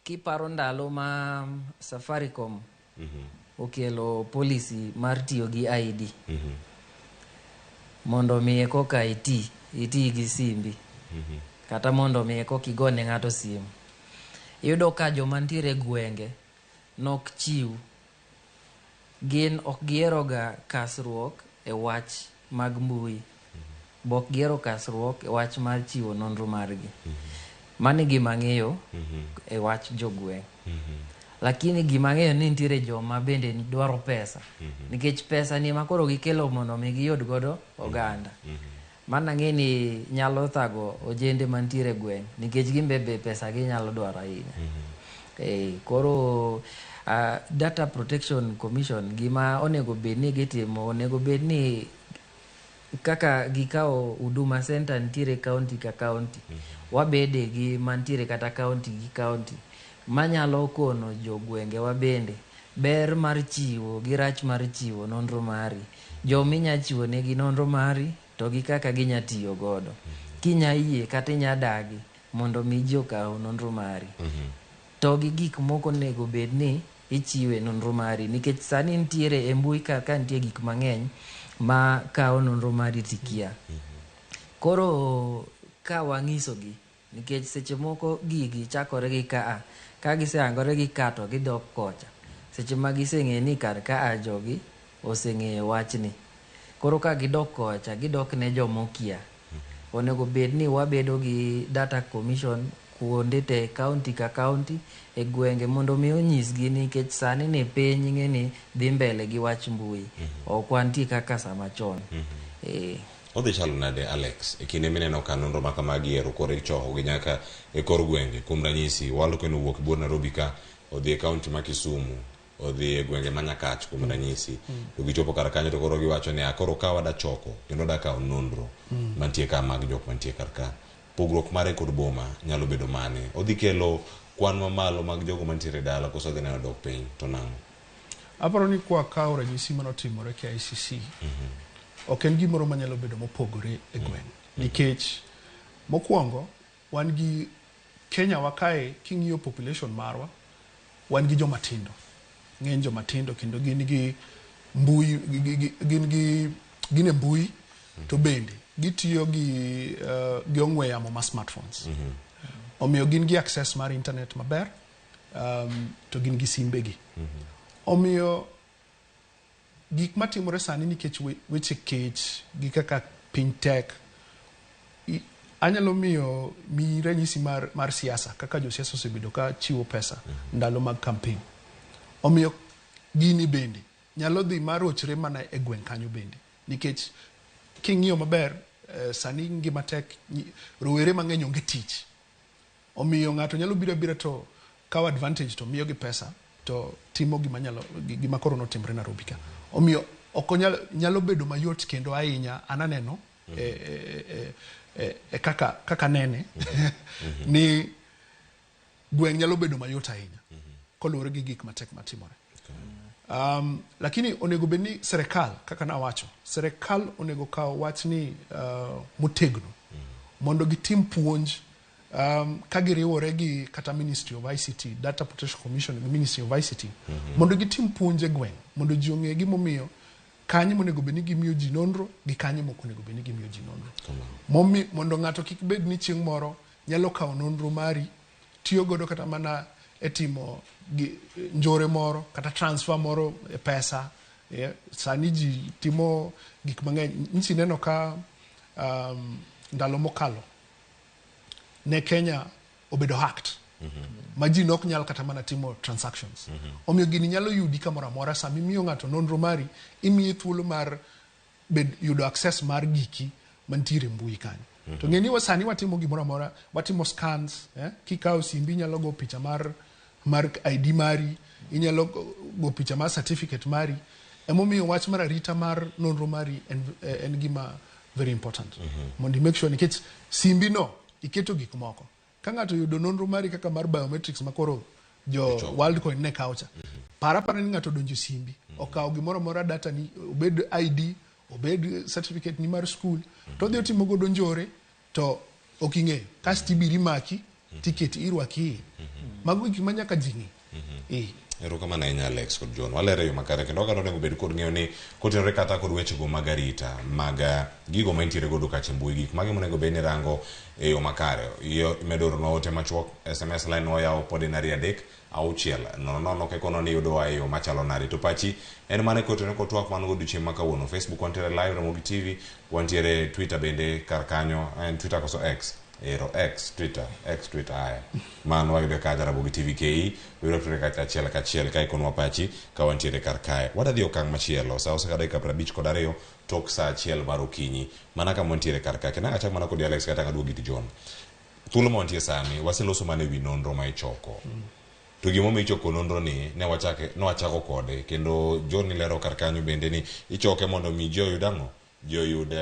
kiparo ndalo ma Safaricom okelo policy mar tiyo gi ID mondo mi koka iti iti gi simbi kata mondo mi koka igone ng'ato simu. Iyudo ka joma ntiere e gwenge nok chiw gin ok gihero ga kasruok e wach mag mbui bo ok gihero kasruok e wach mar chiwo nonro margi. Mano e gima ang'eyo e wach jogweng'. Lakini gima ang'eyo ni nitiere joma bende dwaro pesa nikech pesa ni ema koro gikelo mondo mi giyud godo oganda. Mano ang'e ni nyalo thago ojende mantiere e gweng' nikech gin be be pesa ginyalo dwaro ahinya. Koro Data Protection Commission gima onego bed ni gitimo onego bed ni kaka gikawo Huduma Center nitiere county ka county wabede gi mantiere kata county gi county manyalo kono jogwenge wa bende ber mar chiwo gi rach mar chiwo nonro mari. Jominya chiwo negi nonro mari to gi kaka ginya tiyo godo. Kinya yie kata inya dagi mondo mi ji okaw nonro mari. To gi gik moko onego bed ni ichiwe nonro mari nikech sani nitiere e mbui ka ka nitie gik mang'eny ma kawo nonro mari tikia. Koro ka wang'isogi nikech seche moko gigi chakore gi kaa ka gisehangore gi ka to gidok kocha. Seche ma giseng'eyo ni kar kaa jogi oseng'eyo wachni. Koro ka gidok kocha gidok ne jomokia. Onego bed ni wabedo gi data commission kuonde te county ka county e gwenge mondo mi onyisgi nikech sani ni piny ing'e ni dhi mbele gi wach mbui. Ok wantie kaka sama chon. Odhi chalo nade Alex e kinde mineno ka nonro ma kamagi ero koro ichoko gi nyaka e kor gwenge kuom ranyisi Worldcoin owuok e buor Nairobi ka odhi e county ma Kisumu odhi e gwenge ma Nyakach kuom ranyisi to gichopo kar kanyo to koro giwacho ni koro ka wada choko kendo wada kawo nonro mantie ka mag jok mantie kar ka pogruok mare kod boma nyalo bedo mane odhi kelo kwan mamalo mag jogo mantiere dala koso odhi neno dok piny to nang'o? Aparo ni kwa kawo ranyisi manotimore KICC, ok en gimoro manyalo bedo mopogore e gweng'. Nikech mokwongo wan gi Kenya wa kae king'iyo population marwa wan gi joma tindo. Ng'eny joma tindo kendo gin gi mbui gin gi gin e mbui to bende gitiyo gi gi ong'we yamo ma smartphones. Omiyo gin gi access mar internet maber to gin gi simbegi. Omiyo gik matimore sani nikech weche kech gi kaka piny tek anyalo miyo mi ranyisi mar siasa kaka josiasa osebedo ka chiwo pesa ndalo mag campaign. Omiyo gini bende nyalo dhi marochre mana e gweng' kanyo bende nikech king'iyo maber sani ngima tek rowere mang'eny onge tich. Omiyo ng'ato nyalo biro abira to kawo advantage to miyogi pesa to timo gima nyalo gima koro notimre Nairobi ka. Omiyo ok onyal nyalo bedo mayot kendo ahinya an aneno e kaka nene ni gweng' nyalo bedo mayot ahinya koluwore gi gik matek matimore. Lakini onego bed ni serikal kaka nawacho serikal onego kaw wachni motegno mondo gitim puonj ka giriwore gi kata Ministry of ICT, Data Protection Commission gi Ministry of ICT mondo gitim puonj e gweng' mondo ji ong'e gimomiyo kanye monego bed ni gimiyo ji nonro gi kanye mok onego bed ni gimiyo ji nonro. Mondo ng'ato kik bed ni chieng' moro nyalo kawo nonro mari tiyo godo kata mana e timo njore moro kata transfer moro e pesa. Sani ji timo gik mang'eny. Nchi neno ka ndalo mokalo ne Kenya obedo hacked ma ji nok nyal kata mana timo transactions. Omiyo gini nyalo yudi kamoro amora sama imiyo ng'ato nonro mari imiye thuolo mar yudo access mar giki mantiere mbui kanyo. To ng'e ni sani watimo gimoro amora, watimo scans, kikawo simbi inyalo go picha mar ID mari, inyalo go picha mar certificate mari. Emomiyo wach mar arita mar nonro mari en gima very important. Mondo i make sure nikech simbi no iketo gik moko. Ka ng'ato oyudo nonro mari kaka mar biometrics ma koro jo Worldcoin ne kawo cha. Par apara ni ng'ato odonjo e simbi, okawo gimoro amora data ni, obed ID, obed certificate ni mar school, to odhi otimo godo njore to ok ing'eyo. Kasto ibiro imaki, tiketi irwaki iye. Mago gik ma nyaka ji ng'e. Eh. Erokamano ahinya Alex kod John. Walero e yo makare kendo oganda onego bed kod ng'eyo ni kotenore kata kod wechego mag arita mag gigo ma intiere godo kacha e mbui gik mage monego bed ni rango e yo makare. Iyo imedo oronwa ote machuok SMS line wayawo pod en 2 3 6 0 0 kikono ni yudowa e yo machalo nade. To pachi en mane kotenore kod twak man go odiochieng' ma kawuono. Facebook wantiere live Ramogi TV, wantiere Twitter bende kar kanyo en Twitter koso X? Ero X Twitter, X Twitter aya. Mano wayude kacha Ramogi TV KE, wayudo Twitter kacha achiel kachiel ka ikonwa pachi ka wantiere kar kae. Wadhi okang' machielo, sa osekalo dakika 52 tok sa 1 mar okinyi. Mana kama wantiere kar kae. Kendo achak mana kodi Alex kata aduogi ir John. Thuolo ma wantie sani, waseloso mana ewi nonro ma ichoko. To gimomiyo ichoko nonro ni, ne wachake, ne wachako kode. Kendo John nilero kar kanyo bende ni ichoke mondo mi ji oyud ang'o? Ji oyud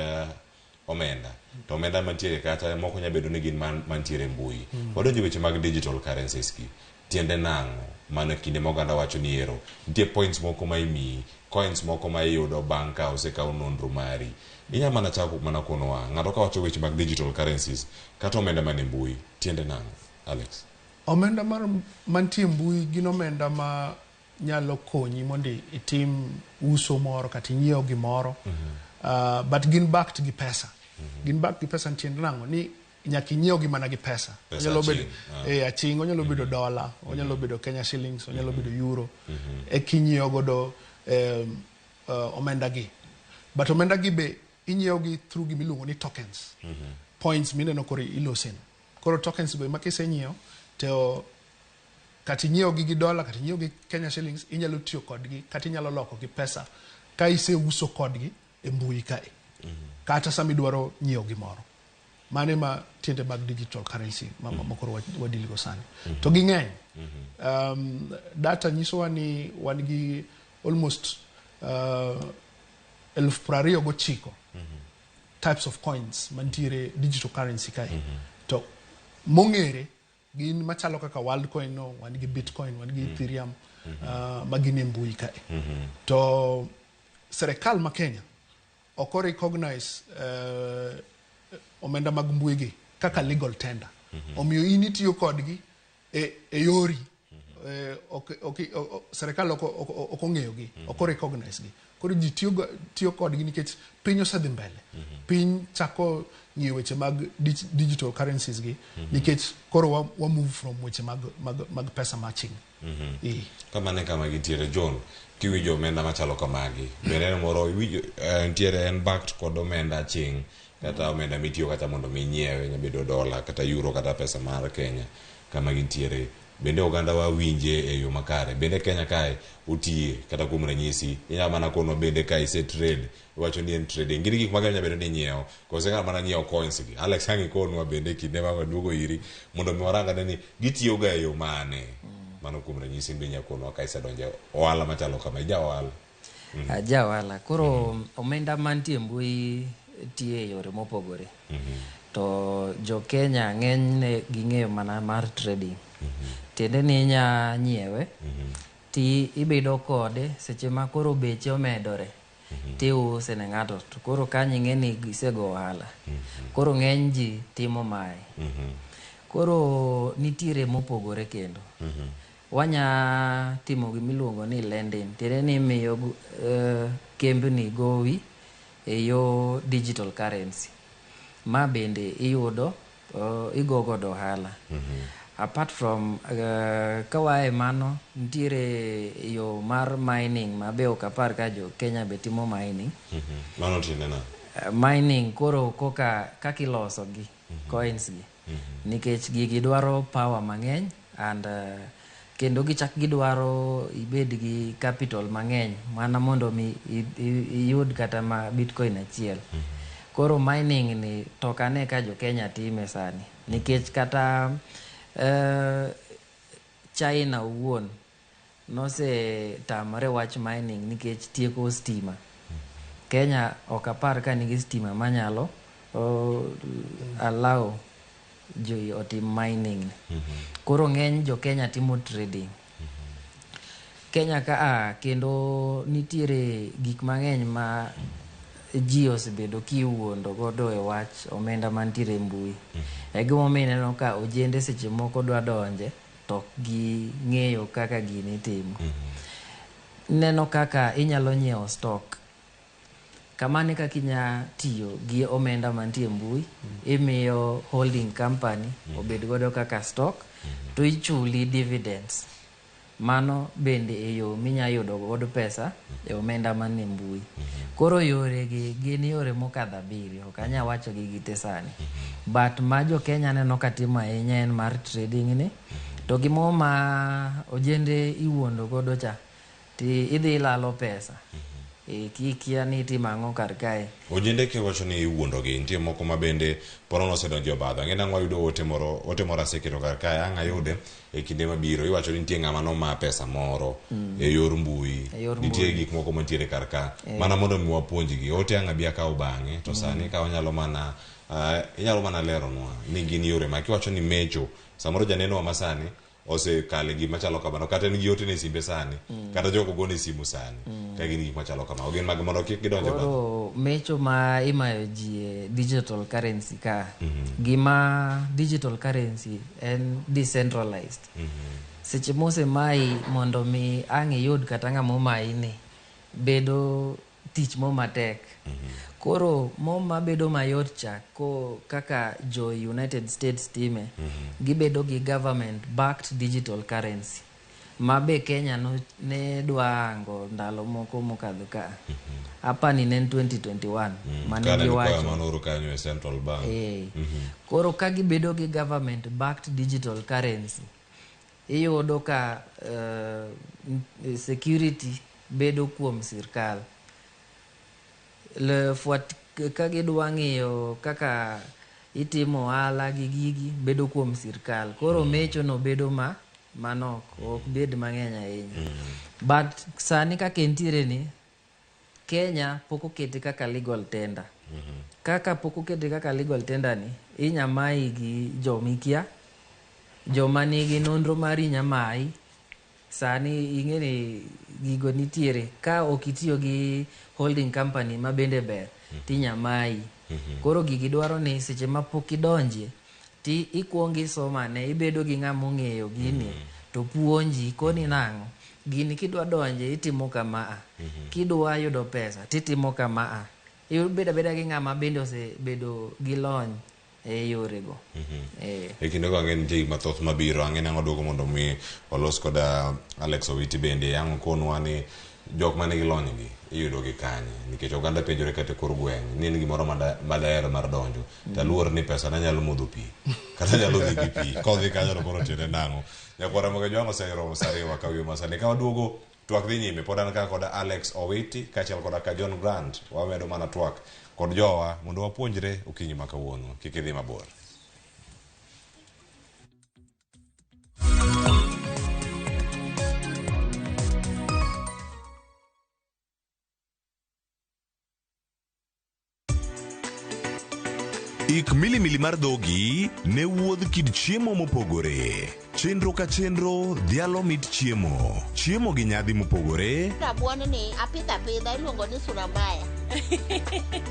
omenda. To omenda mantiere kacha moko nya bedo ni gin mantiere e mbui. Wadonjo e weche mag digital currencies gi. Tiende nang'o? Mano e kinde ma oganda wacho ni ero. Nitie points moko ma imiyi, coins moko ma iyudo bang' ka osekaw nonro mari. Inya mana chako mana konowa, ng'ato kawacho weche mag digital currencies, kata omenda man e mbui, tiende nang'o? Alex. Omenda mar mantie e mbui gin omenda ma nyalo konyi mondo itim uso moro kata inyiew gimoro. But gin backed gi pesa. Gin backed gi pesa tiende nang'o? Ni nyaka inyiew gi mana gi pesa. Pesa Onyalo bedo aching', ah. Aching, onyalo bedo dola, onyalo bedo Kenya shillings, onyalo bedo euro. Eka inyiewo godo omenda gi. But omenda gi be inyiewo gi through gima iluongo ni tokens. Points mineno koro ilose no. Koro tokens go ema kisenyiewo to kata inyiewo gi gi dola kata inyiewo gi Kenya shillings inyalo tiyo kodgi kata inyalo loko gi pesa ka iseuso kodgi e mbui kae. Kata sama idwaro nyiewo gimoro. Mano ema tiende mag digital currency ma koro wadeal go sani. To ging'eny. Data nyisowa ni wan gi almost 29,000 types of coins mantiere digital currency kae. To mong'ere gin machalo kaka Worldcoin no, wan gi Bitcoin, wan gi Ethereum, ma gin e mbui kae. To serikal ma Kenya ok o recognize omenda mag mbui gi kaka legal tender. Omiyo in itiyo kodgi e yori. Ok, serikal ok ong'eyo gi, ok o recognize gi. Koro ji tiyo kodgi nikech piny osedhi mbele. Piny chako ng'iyo weche mag digital currencies gi nikech koro wa move from weche mag pesa maching. Eh. Kamano e kama gintiere John, kiwinjo omenda machalo kamagi, bende en moro iwinjo nitiere en backed kod omenda aching' kata omenda mitiyo kata mondo mi inyiewe nya bedo dola kata euro kata pesa mar Kenya kama gintiere. Bende oganda wa winje e yo makare. Bende Kenya kae otiye kata kuom ranyisi inya mana kono bende ka ise trade iwacho ni en trading. Gin gik mage nya bedo ni inyiewo kose ng'at mana nyiewo coins gi. Alex ang' ikonwa bende kinde ma waduogo iri mondo mi warang ane ni gitiyo ga e yo mane. Mano kuom ranyisi be inya konwa ka isedonjo e ohala machalo kama ija ohala. Aja ohala. Koro omenda mantie e mbui tiyo e yore mopogore. To jo Kenya ng'enyne ging'eyo mana mar trading. Tiende ni inya nyiewe ti ibedo kode seche ma koro beche omedore tiuse ne ng'ato to koro kanyo ing'e ni isego ohala. Koro ng'eny ji timo mae. Koro nitiere mopogore kendo. Wanya timo gimiluongo ni lending. Tiende ni imiyo kembni gowi e yo digital currency. Ma bende iyudo igo godo ohala. Apart from kawae mano nitiere yo mar mining ma be ok apar ka jo Kenya be timo mining. Mano tiende nang'o? Mining koro koka kaka iloso gi coins gi. Nikech gigi dwaro power mang'eny and kendo gichak gidwaro ibed gi capital mang'eny mana mondo mi iyud kata ma bitcoin achiel. Koro mining ni to ok ane ka jo Kenya time sani nikech kata China owuon nosetamore wach mining nikech tieko stima. Kenya ok apar ka nigi stima manyalo allow ji otim mining ni. Koro ng'eny jo Kenya timo trading. Kenya ka a kendo nitiere gik mang'eny ma ji osebedo kiwuondo godo e wach omenda mantiere e mbui. E gimomiyo ineno ka ojende seche moko dwa donje to ok ging'eyo kaka gini itimo. Neno kaka inyalo nyiewo stock. Kamano e kaka inya tiyo gi omenda mantie e mbui, imiyo holding company obed godo kaka stock, to ichuli dividends. Mano bende e yo minya yudo godo pesa e omenda manie mbui. Koro yore gi gin yore mokadho abiriyo, ok anya wacho gi gite sani. But ma jo Kenya aneno ka timo ahinya en mar trading ni, to gi moro ma ojende iwuondo godo cha, ti idhi ilalo pesa. Kikia ni itimo ang'o kar kae. Ojende kiwacho ni iwuondogi, nitie moko ma bende poro nosedonjo e obadho. Ang'e nang'o wayudo ote moro, ote moro aseketo kar kae, ang' ayude e kinde mabiro. Iwacho ni nitie ng'ama noma pesa moro e yor mbui. E yor Nitie mbui. gik moko mantiere kar ka. Mana mondo mi wapuonjgi. Ote ang' abi akaw bang'e, to sani ka wanyalo mana inyalo mana leronwa ni gin yore ma kiwacho ni mecho, samoro janenowa masani osekale gima chalo kamano, kata en gi ote ne simbe sani, kata jok ogone simu sani, ka gin gik machalo kamago, gin mag mondo kik gidonj e obadho. Koro mecho ma imayo ji e digital currency ka, gima digital currency en decentralized. Seche mosemayi mondo mi ang' iyud kata ng'ama omayi ni, bedo tich mo matek. Koro mo mabedo mayot cha ko kaka jo United States time, gibedo gi government backed digital currency. Ma be Kenya no, ne dwa ango ndalo moko mokadho ka. Apani ne en 2021 mane Kane giwacho. nikwayo manoro kanyo e Central Bank. Koro ka gibedo gi government backed digital currency, iyudo ka security bedo kuom sirkal. Le fuat ka gidwa ng'iyo kaka itimo ohala gi gigi bedo kuom sirkal. Koro mecho no bedo ma manok, ok bed mang'eny ahinya. But sani kaka entiere ni, Kenya pok okete kaka legal tender. Kaka pok okete kaka legal tender ni, inya mayi gi jomikia, joma nigi nonro mari inya mayi. Sani ing'e ni gigo nitiere, ka ok itiyo gi holding company ma bende ber, tinya mayi. Koro gigi dwaro ni seche ma pok idonje, ti ikuongo isomane, ibedo gi ng'ama ong'eyo gini, to puonji koni nang'o. Gini kidwa donje itimo kama a. Kidwa yudo pesa titimo kama a. Ibedo abeda gi ng'ama bende osebedo gi lony e yorego. E kindego ang'e ni nitie gik mathoth mabiro, ang'e ni ang' waduogo mondo mi walos koda Alex Owiti bende, ang' okonwa ni jok manigi lony gi iyudo gi kanye, nikech oganda penjore kata e kor gweng' ni en gimoro madaher mar donjo, to aluor ni pesa na nyalo modho pi, kata nyalo dhi gi pi, kodhi kanyo to koro tiende nang'o. Nyakwar Ramogi Ojwang' oseromo sa ariyo kawiyo masani. Ka waduogo twak dhi nyime, pod an ka koda Alex Owiti kaachiel koda ka John Grant, wamedo mana twak kod jowa mondo wapuonjre okinyi ma kawuono. Kik idhi mabor. Ik milimili mar dhogi ne wuodh kit chiemo mopogore. Chenro ka chenro dhialo mit chiemo. Chiemo gi nyadhi mopogore. Rabuon ni apidho apidha iluongo ni sura mbaya.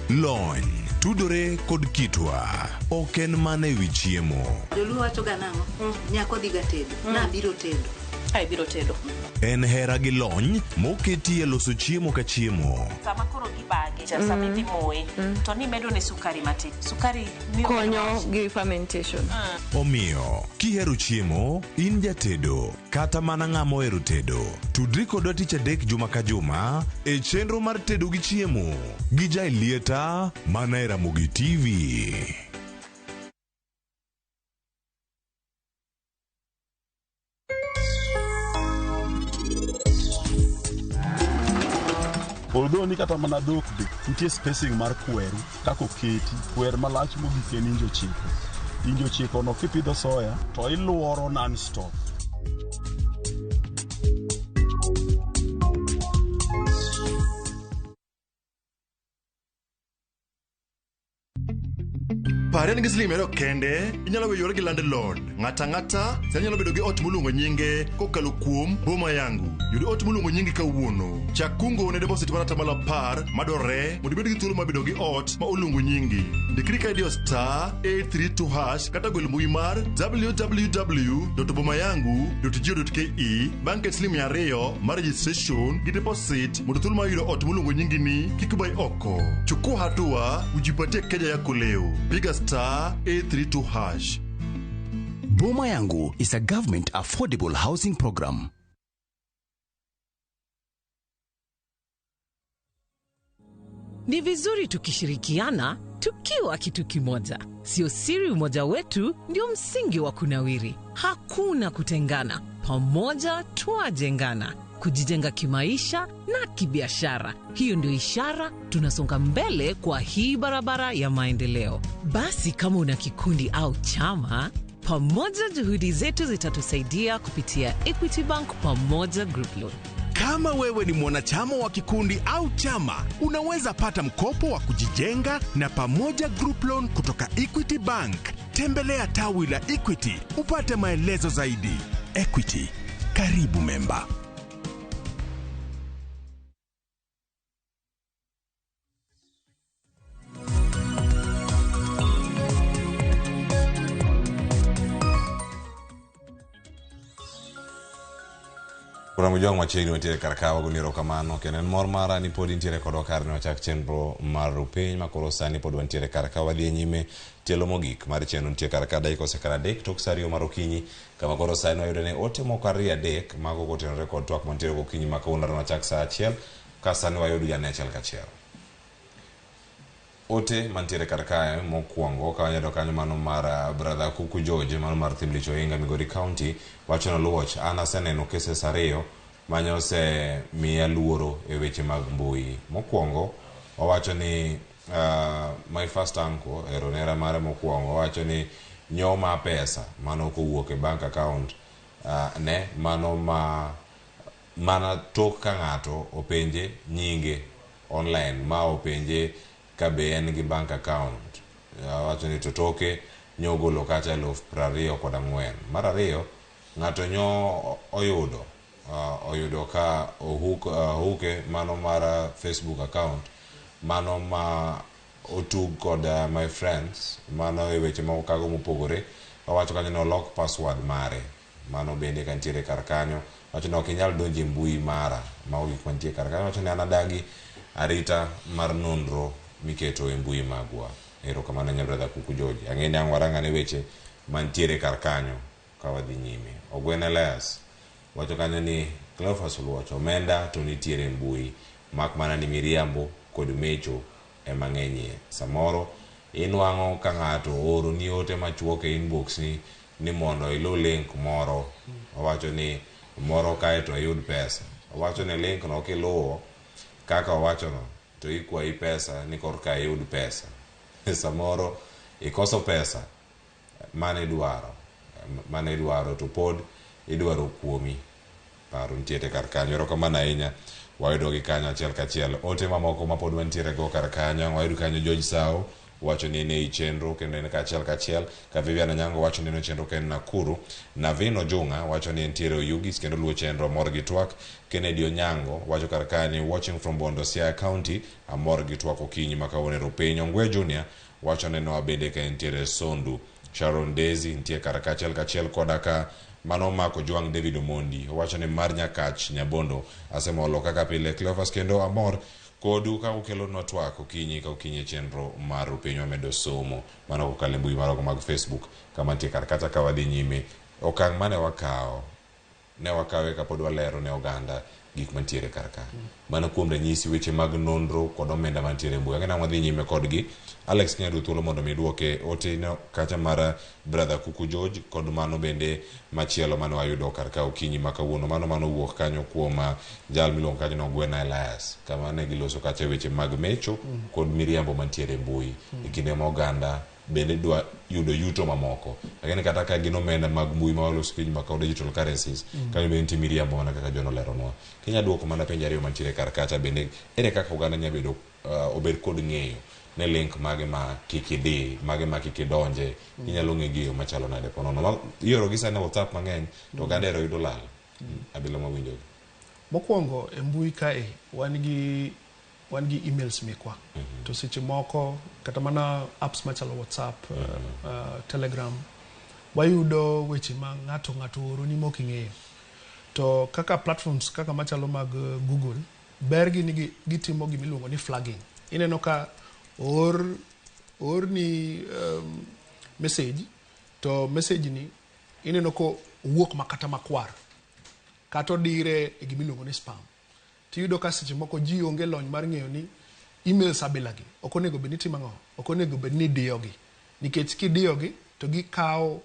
Lony, tudore kod kitwa. Ok en mana ewi chiemo. Joluo wacho ga nang'o? Nyako dhi ga tedo. Nabiro tedo. Ai biro tedo. En hera gi lony moketi e loso chiemo ka chiemo. Sama koro gibage, sama idhi moye, to nimedo ne sukari matin. Sukari miyo konyo gi fermentation. Omiyo, kihero chiemo, in jatedo, kata mana ng'ama ohero tedo, tudri kodwa tich adek juma ka juma e chenro mar tedo gi chiemo gi Jaelieta mana e Ramogi TV. Although ni kata mana dhok be nitie spacing mar kweru kaka oketi kwer malach mogik en inji 9. Inji 9 no kipidho soya to iluoro non stop. Pare ni gi siling 200 kende, inyalo weyo gi landlord. Ng'ata ang'ata sani nyalo bedo gi ot moluongo nyinge kokalo kuom Boma Yangu. Yud ot moluongo nyingi kawuono. Chak kungo ne deposit mar 10% madwarore mondo ibed gi thuolo mar bedo gi ot ma oluongo nyingi. Ndikri ka idiyo star 832# kata gwel mbui mar www.bomayangu.go.ke bang' ket siling 200 mar registration gi deposit mondo thuolo mar yudo ot moluongo nyingi ni kik bai oko. Chukua hatua ujipatie keja yako leo. Piga star 832#. Boma Yangu is a government affordable housing program. Ni vizuri tukishirikiana tukiwa kitu kimoja. Sio siri umoja wetu ndio msingi wa kunawiri. Hakuna kutengana, pamoja twajengana, kujijenga kimaisha na kibiashara. Hiyo ndio ishara tunasonga mbele kwa hii barabara ya maendeleo. Basi kama una kikundi au chama, pamoja juhudi zetu zitatusaidia kupitia Equity Bank Pamoja Group Loan. Kama wewe ni mwanachama wa kikundi au chama, unaweza pata mkopo wa kujijenga na Pamoja Group Loan kutoka Equity Bank. Tembelea tawi la Equity upate maelezo zaidi. Equity, karibu memba. Ramogi Jwang' machiegni wantiere kar ka wagoni erokamano kendo en mor mara ni pod intiere kodwa kar ne wachak chenro mar rupiny ma koro sani pod wantiere kar ka wadhi e nyime tielo mogik mar chenro nitie kar ka dakika osekalo 3 tok sa 2 mar okinyi kama koro sani wayudo ni ote moko 2 3 mago kotenore kod twak mantiere gokinyi ma kawuono wachak sa 1 ka sani wayudo jane achiel kachiel. Ote mantiere kar kae mokwongo ka wayudo kanyo mano mar brother Kuku George mano mar Thimlich Ohinga Migori County wacho ni Luoch an aseneno cases 2 manyose miya luoro e weche mag mbui. Mokwongo owacho ni my first uncle ero nera mare mokwongo owacho ni nyoma pesa mano kowuok e bank account ne mano ma mana tok ka ng'ato openje nyinge online ma openje ka be en gi bank account. Wacho ni to toke nyogolo kata 24,000. Mar ariyo ng'ato nyo oyudo oyudo ka ohuke mano mar Facebook account mano ma otug kod my friends mano e weche moko kago mopogore. Owacho kanyo ni olok password mare mano bende kantiere kar kanyo. Wacho ni ok inyal donjo e mbui mara mago gik mantie kar kanyo. Wacho ni an adagi arita mar nonro miketo e mbui magwa. Erokamano ahinya brother Kuku George. Ang'e ni ang' warang'ane weche mantiere kar kanyo ka wadhi nyime. Ogwen Elias wacho kanyo ni Cleophas Oluoch omenda to nitiere e mbui mak mana ni miriambo kod mecho ema ng'enyie. Samoro inwang'o ka ng'ato ooroni ote machuok e inbox ni mondo iluw link moro. Owacho ni moro kae to iyud pesa. Owacho ni link no kiluwo kaka owachono to ikwayi pesa ni korka iyud pesa. Samoro ikoso pesa mane idwaro to pod idwaro kuomi. Paro nitiere kar kanyo. Erokamano ahinya wayudo gi kanyo achiel kachiel. Ote mamoko ma pod wantiere go kar kanyo wayudo kanyo George Sao wacho ni en ei chenro kendo en kachiel kachiel. Ka Vivian Onyango wacho ni en e chenro kendo Nakuru. Navin Ojunga wacho ni entiere Oyugis kendo luwo chenro mor gi twak. Kennedy Onyango wacho kar kae ni watching from Bondo Siaya County amor gi twak okinyi ma kawuono ero piny. Ongwe Junior wacho ni noa bende ka entiere Sondu. Sharon Daisy nitie kar kachiel kachiel koda ka mano mako Jwang' David Omondi owacho ni mar Nyakach Nyabondo asemolo kaka pile. Cleophas kendo amor kodu ka ukelonwa twak okinyi ka okinyi e chenro mar piny wamedo somo mano kokalo e mbui marwa mag Facebook kama nitie kar kata ka wadhi nyime. Okang' mane wakawo ne wakawe kapod walero ne oganda gik mantiere kar ka. Mano kuom ranyisi weche mag nonro kod omenda mantiere e mbui. Ang'e nang'o wadhi nyime kodgi. Alex Nyadu thuolo mondo mi duoke ote no kacha mar brother Kuku George kod mano bende machielo mane wayudo kar ka okinyi ma kawuono. Mano wuok kanyo kuom jal miluongo kanyo ni Ogwena Elias kama ne giloso kacha weche mag mecho kod miriambo mantiere e mbui e kinde ma oganda bende dwa yudo yuto mamoko. Lakini kata ka gin omenda mag mbui ma waloso piny ma digital currencies kanyo bende nitie miriambo mana kaka John oleronwa. Kinya duoko mana penjo ariyo mantiere kar kacha bende ere kaka oganda nyalo bedo obed kod ng'eyo Ni link mage ma kik idhi, mage ma kik idonje, inyalo ng'e gi e yo machalo nade ponono. Ma ioro gi sani WhatsApp mang'eny to oganda ero yudo lal. Abila mawinjo. Mokwongo e mbui kae wan gi emails mekwa. To seche moko kata mana apps machalo WhatsApp, Telegram, wayudo weche ma ng'ato oro ni mok ing'eyo. To kaka platforms kaka machalo mag Google, ber gi ni gitimo gima iluongo ni flagging. Ineno ka or ni message, to message ni ineno ko owuok makata makwar, kata odire e gima iluongo ni spam. Tiyudo ka seche moko ji onge lony mar ng'eyo ni emails abilagi ok onego bed ni timo ang'o, ok onego bed ni idiyogi, nikech kidiyogi to gikawo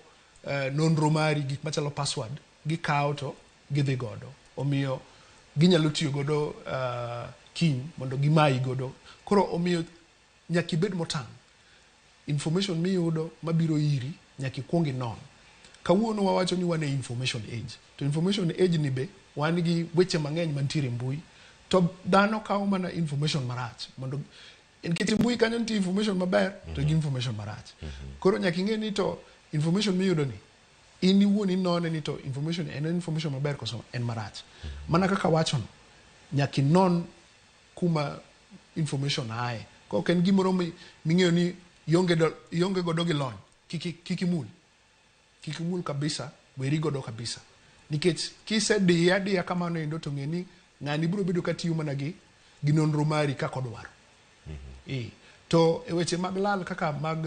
nonro mari, gik machalo password gikawo to gidhi godo. Omiyo ginyalo tiyo godo kiny mondo gimayi godo. Koro omiyo nyaka ibed motang'. Information miyudo mabiro iri nyaka ikuong inon. Kawuono wawacho ni wan e information age. To information age ni be wan gi weche mang'eny mantiere e mbui. To dhano kawo mana information marach mondo nikech mbui kanyo nitie information maber to gi information marach. Koro nyaka ing'e ni to information miyudo ni in iwuon inone ni to information en information maber koso en marach. Mana kaka wachono, nyaka inon kuma information aye. Ka ok en gimoro ming'eyo ni ionge godo gi lony, kik imul. Kik imul kabisa, weri godo kabisa. Nikech kisediye adiya kamano endo to ng'e ni ng'ani biro bedo katiyo mana gi nonro mari kaka odwaro. To e weche mag lal kaka mag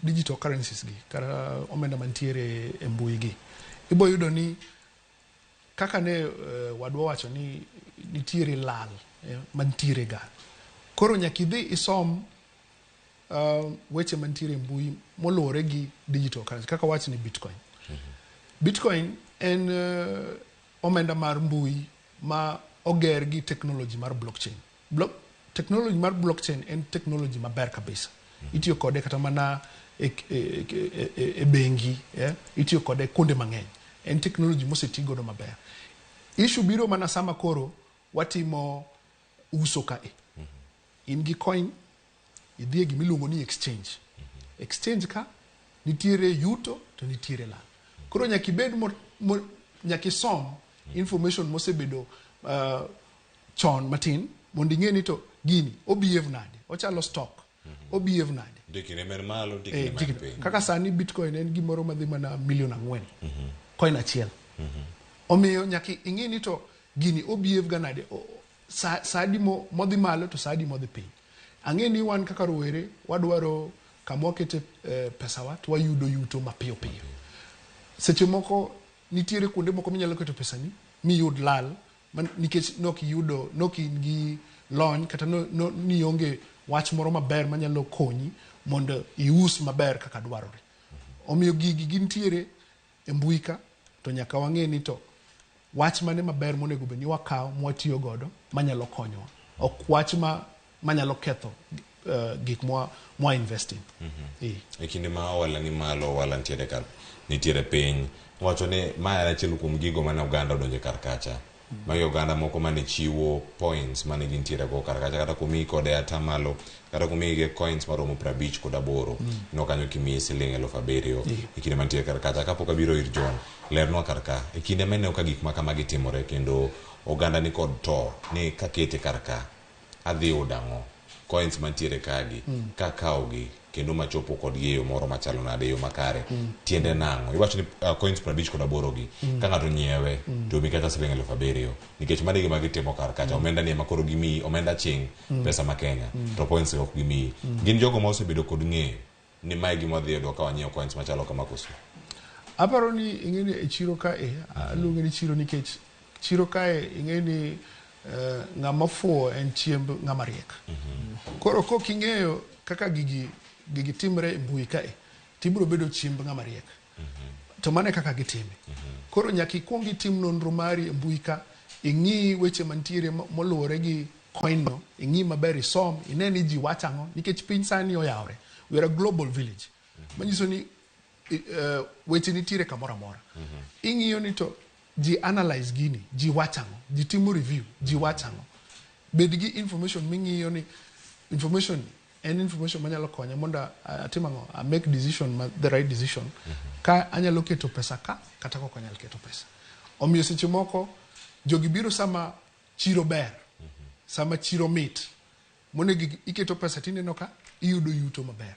digital currencies gi, kata omenda mantiere e mbui gi, ibo yudo ni kaka ne wadwa wacho ni nitiere lal mantiere ga. Koro nyaka idhi isom weche mantiere e mbui moluwore gi digital currency, kaka wach ni Bitcoin. Bitcoin en omenda mar mbui ma oger gi technology mar blockchain. Technology mar blockchain en technology maber kabisa. Itiyo kode kata mana e bengi, itiyo kode kuonde mang'eny. En technology moseti godo maber. Issue biro mana sama koro watimo uso kae. In gi coin, idhi e gima iluongo ni exchange. Exchange ka nitiere yuto to nitiere lal. Koro nyaka ibed nyaka isom information mosebedo chon matin mondo ing'e ni to gini obehave nade, ochalo stock, obehave nade. Ndikine mer malo, ndikine mer piny. Kaka sani Bitcoin en gimoro madhi mana 4 million. Coin achiel. Omiyo nyaka ing'e ni to gini obehave ga nade, sa adi modhi malo to sa adi modhi piny. Ang'e ni wan kaka rowere wadwaro kama wakete pesawa to wayudo yuto mapiyo piyo. Seche moko nitiere kuonde moko minyalo keto pesani miyud lal nikech nok iyudo, nok in gi lony kata nionge wach moro maber manyalo konyi mondo ius maber kaka dwarore. Omiyo gigi gintiere e mbui ka to nyaka wang'e ni to wach mane maber monego bed ni wakawo mwatiyo godo manyalo konyowa. Ok wach manyalo ketho gik mwa invest in. E kinde ma ohala ni malo, ohala nitiere piny, wacho ni ma en achiel kuom gigo mane oganda odonje kar kacha. Magi oganda moko mane chiwo points mane gintiere go kar kacha, kata kumiyi kode atamalo, kata kumiyi gi coins maromo 58 no kanyo kimiyi siling 7,000 e kinde mantiere kar kacha. Kapok abiro ir John, lernwa kar ka e kinde maneno ka gik ma kamagi timore kendo oganda ni kod to ni kakete kar ka adhi yudo ang'o, coins mantiere kagi kakawogi kendo machopo kodgi e yo moro machalo nade, e yo makare, tiende nang'o? Iwacho ni coins 58 gi ka ng'ato nyiewe to omi kata siling 7,000, nikech mano e gima gitimo kar kacha. Omenda ni ema koro gimiyi omenda ching pesa ma Kenya to points ok gimiyi. Gin jogo ma osebedo kod ng'eyo ni mae gima wadhi yudo ka wanyiewo coins machalo kama koso? Aparo ni ing'e ni e chiro kae, aluonge ni chiro nikech chiro kae ing'e ni ng'ama ofuwo en chiemb ng'ama riek. Koro kok ing'eyo kaka gigi timre e mbui kae, tibiro bedo chiemb ng'ama riek. To mano e kaka gitime. Koro nyaka ikuong itim nonro mari e mbui ka, ing'i weche mantiere moluwore gi coin no, ing'i maber, isom, ine ni ji wacho ang'o, nikech piny sani oyawore. We are a global village. Manyiso ni weche nitiere kamoro amora. Ing'iyo ni to ji analyze gini, ji wacho ang'o, ji timo review, ji wacho ang'o. Bed gi information ming'iyo ni information ni en information manyalo konya mondo atim ang'o, I make decision ma, the right decision ka anyalo keto pesa ka kata kok anyal keto pesa. Omiyo seche moko jogi biro sama chiro ber, sama chiro mit, monego iketo pesa tineno ka iyudo yuto maber.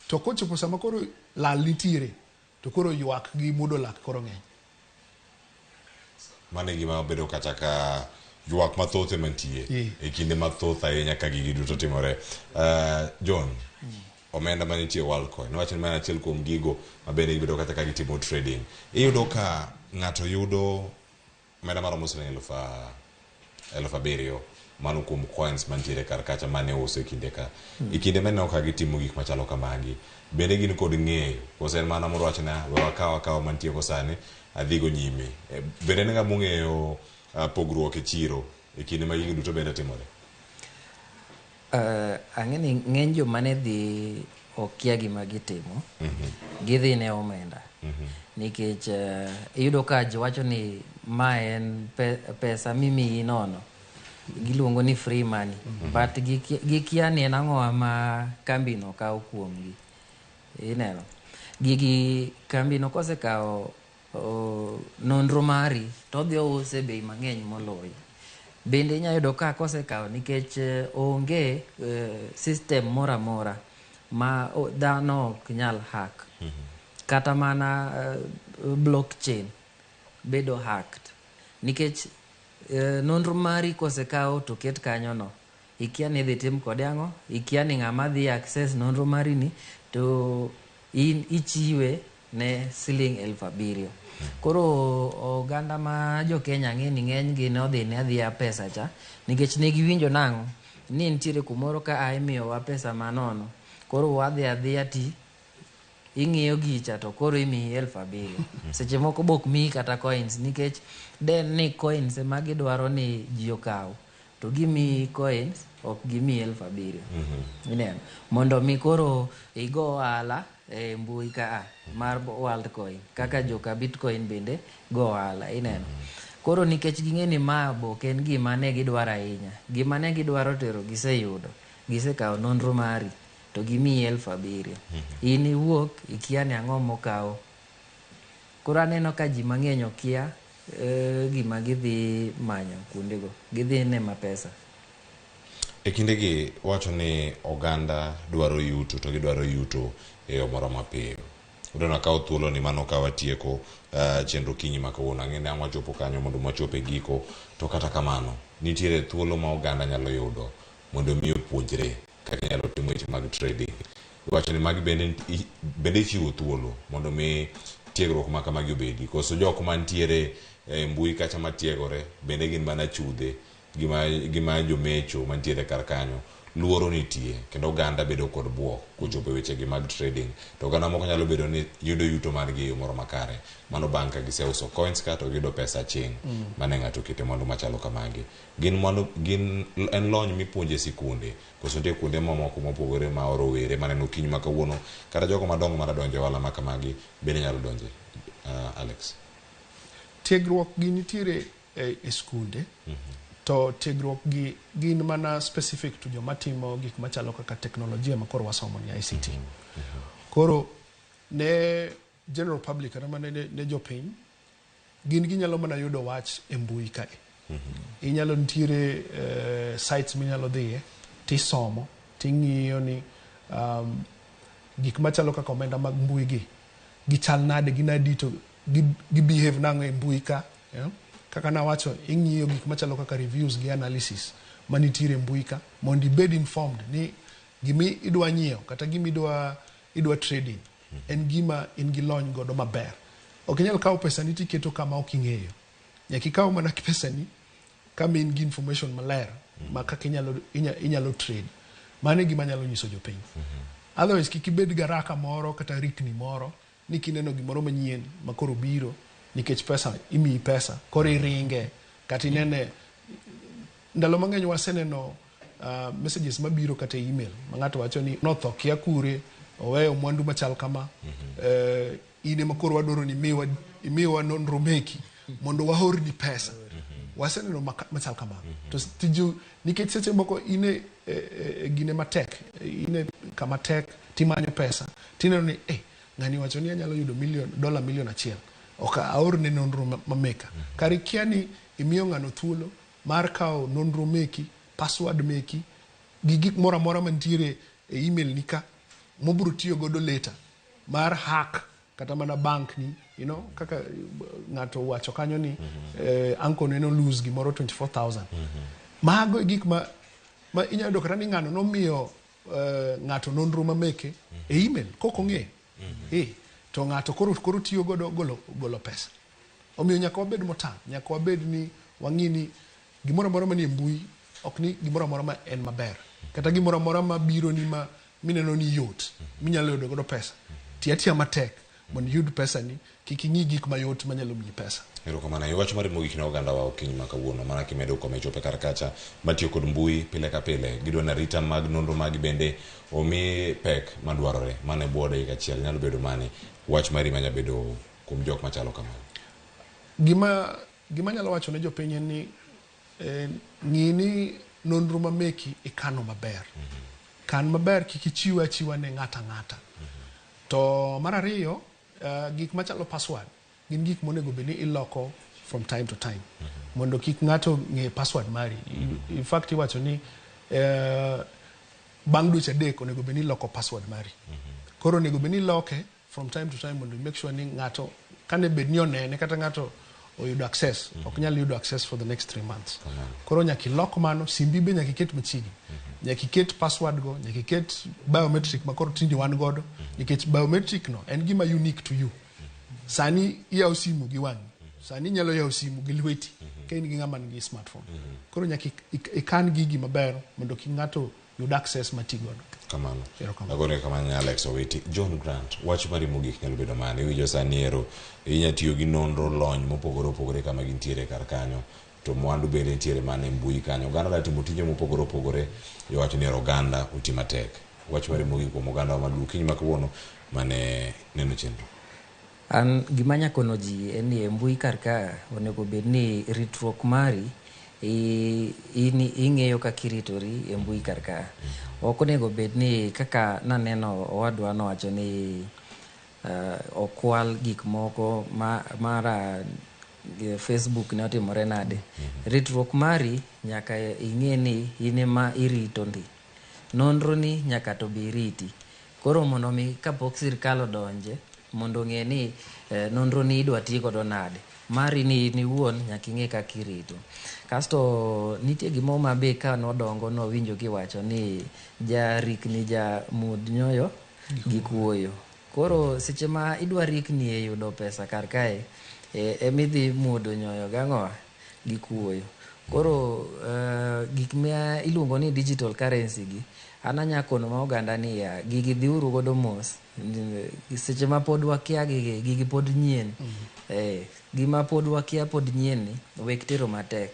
To kochopo sama koro lal nitiere, to koro ywak gi mudo lak koro ng'eny. Mano e gima bedo kata ka ywak mathoth ema nitie e kinde mathoth ahinya ka gigi duto timore. John, omenda manitie Worldcoin, niwach ni mana achiel kuom gigo ma bende gibedo kata ka gitimo trading. Iyudo ka ng'ato yudo omenda maromo siling 7,000 mano kuom coins mantiere kar kacha mane uso e kinde ka. E kinde maneno ka gitimo gik machalo kamagi, bende gin kod ng'eyo koso en mana moro wachna we wakaw akawa mantie go sani adhigo nyime. Bende en ng'ama ong'eyo pogruok e chiro e kinde ma gigi duto bende timore? Ang'e ni ng'eny joma ne dhi okia gima gitimo, gidhi ne omenda. Nikech iyudo ka ji wacho ni ma en pesa mimiyi nono, giluongo ni free money, but gikia ni en ang'o ma kambino kawo kuomgi. Ineno gigi kambino kosekawo nonro mari to odhi ouse bei mang'eny moloyo. Bende inyalo yudo ka kosekawo nikech onge system moro amora ma dhano ok nyal hack. Kata mana blockchain bedo hacked nikech nonro mari kosekaw to ket kanyo no, ikia ni idhi tim kode ang'o, ikia ni ng'ama dhi access nonro mari ni to in ichiwe ne siling 7,000. Koro oganda ma jo Kenya ng'e ni ng'eny gi ne odhi ne adhiya pesa cha nikech ne giwinjo nang'o ni nitiere kumoro ka a imiyowa pesa manono, koro wadhi adhiya ti ing'iyo gicha to koro imiyi 7,000. Seche moko bok miyi kata coins nikech den ni coins ema gidwaro ni ji okaw to gimiyi coins ok gimiyi 7,000. Ineno mondo mi koro igo ohala e mbui ka mar Worldcoin kaka joka Bitcoin bende go ohala. Ineno koro nikech ging'e ni ma bok en gima ne gidwaro ahinya, gima ne gidwaro tero giseyudo, gisekawo nonro mari to gimiyi 7,000. In iwuok ikia ni ang'o mokawo. Koro aneno ka ji mang'eny okia gima gidhi manyo kuondego, gidhi ne pesa. E kindegi wacho ni oganda dwaro yuto to gidwaro yuto e yo moro mapiyo. Udona kawo thuolo ni mano ka watieko chenro kinyi ma kawuono. Ang'e ni ang' wachopo kanyo mondo mwachop e giko, to kata kamano nitiere thuolo ma oganda nyalo yudo mondo mi opuonjre kaka inyalo timo weche mag trading. Iwacho ni magi bende ichiwo thuolo mondo mi tiegruok ma kamagi obedi. Koso jok mantiere e mbui kacha matiegore bende gin mana chudhe gima jomecho mantiere kar kanyo. Luoro nitie kendo oganda bedo kod buok kochopo e wechegi mag trading. To oganda moko nyalo bedo ni yudo yuto margi e yo moro makare. Mano bang' ka giseuso coins ka to giyudo pesa aching' mane ng'ato okete mwandu machalo kamagi. Gin mwandu, gin en lony mipuonjo e sikunde koso nitie kuonde mamoko mopogore ma rowere maneno okinyi ma kawuono kata jogo madongo madwa donjo e ohala ma kamagi bende nyalo donje. Alex. Tiegruok gi nitiere e skunde, to tiegruok gi gin mana specific to joma timo gik machalo kaka teknolojia ma koro wasomo ni ICT. Koro ne general public kata mana ne jopiny, gin ginyalo mana yudo wach e mbui kae. Inyalo nitiere sites minyalo dhiye tisomo ting'iyo ni gik machalo kaka omenda mag mbui gi gichal nade, gin adi to gi behave nang'o e mbui ka, yeah? Kaka nawacho, ing'iyo gik machalo kaka reviews gi analysis manitiere e mbui ka mondo ibed informed ni gimi idwa nyiewo kata gimi idwa trading en gima in gi lony godo maber. Ok inyal kawo pesani tiketo kama ok ing'eyo. Nyaka ikaw mana pesani kama in gi information maler ma kaka inyalo trade. Mano e gima anyalo nyiso jopiny. Otherwise kik ibed gi haraka moro kata rikni moro ni kineno gimoro manyien ma koro biro nikech pesa imiyi pesa koro iringe kata inene. Ndalo mang'eny waseneno messages mabiro kata e email ma ng'ato wacho ni notho kia kure, oweyo mwandu machal kama, in ema koro wadwaro ni imiwa nonro meki mondo waorni pesa. Waseneno machal kamano. To tiju nikech seche moko ine gine matek, ine kama tek timanyo pesa, tineno ni ng'ani wacho ni anyalo yudo $1 million. Ok aorne nonro mameka. Kar ikia ni imiyo ng'ano thuolo mar kawo nonro meki, password meki, gi gik moro amora mantiere e email ni ka, mobiro tiyo godo later mar hack kata mana bank ni, you know, kaka ng'ato wacho kanyo ni uncle ne no lose gimoro 24,000. Mago e gik ma inyalo yudo kata ni ng'ano nomiyo ng'ato nonro mameke e email kok ong'eyo. To ng'ato koro tiyo godo golo pesa. Omiyo nyaka wabed motang', nyaka wabed ni wang'i ni gimoro amora manie mbui ok ni gimoro amora ma en maber. Kata gimoro amora mabiro ni ma mineno ni yot, minyalo yudo godo pesa. Ti atiya matek mondo iyud pesa ni, kik ing'i gik mayot manyalo miyi pesa. Erokamano. Wach mar mogik ne oganda wa okinyi ma kawuono, mana kimedo kome chope kar kacha matiyo kod mbui pile ka pile, gidwa ni arita mag nonro magi bende omi pek madwarore mana e bwo dakika achiel. Nyalo bedo mane wach mari manya bedo kuom jok machalo kamano? Gima nyalo wacho ne jopiny en ni ng'i ni nonro mameki ikano maber. Kan maber, kik ichiwe achiwa ne ng'ato ang'ata. To mar ariyo, gik machalo password gin gik monego bed ni iloko from time to time mondo kik ng'ato ng'e password mari. In fact iwacho ni bang' dweche 3 onego bed ni iloko password mari. Koro onego bed ni iloke from time to time mondo make sure ni ng'ato kane bed ni onene kata ng'ato oyudo access, ok nyal yudo access for the next 3 months. Koro nyaka ilok mano, simbi be nyaka iket machiegni. Nyaka iket password go, nyaka iket biometric ma koro tinde wan godo, nikech biometric no en gima unique to you. Sani iyawo simu gi wang'i, sani inyalo yawo simu gi lweti ka in gi ng'ama nigi smartphone. Koro nyaka ikan gigi maber mondo kik ng'ato yud access mati godo. Kamano. Agone kamano Alex Owiti. John Grant, wach mari mogik nyalo bedo mane? Iwinjo sani ero inya tiyo gi nonro lony mopogore opogore kama gintiere kar kanyo, to mwandu bende nitiere mana e mbui kanyo. Oganda da timo tije mopogore opogore, iwacho ni oganda oti matek. Wach mari mogik kuom oganda ma okinyi ma kawuono mane neno chenro. An gima nyakono ji en ni e mbui kar ka onego bed ni ritruok mari ing'eyo kaka iritori e mbui kar ka. Ok onego bed ni kaka naneno owadwa nowacho ni okwal gik moko mara Facebook ne otimore nade. Ritruok mari nyaka ing'e ni in ema irito ndi. Nonro ni nyaka to be iriti. Koro mondo mi kapok sirkal odonje mondo ong'e ni nonro ni idwa ti godo nade. Mari ni in iwuon nyaka ing'e kaka irito. Kasto nitie gimoro ma be ka nodongo nowinjo kiwacho ni jarikni ja muod nyoyo gi kuoyo. Koro seche ma idwa rikni e yudo pesa kar kae, emidhi muodo nyoyo gang'o gi kuoyo. Koro gik ma iluongo ni digital currency gi, an anya kono ma oganda ni ya gigi dhiuru godo mos. Seche ma pod wakia gigi, gigi pod nyien. Gima pod wakia pod nyien ni wek tero matek.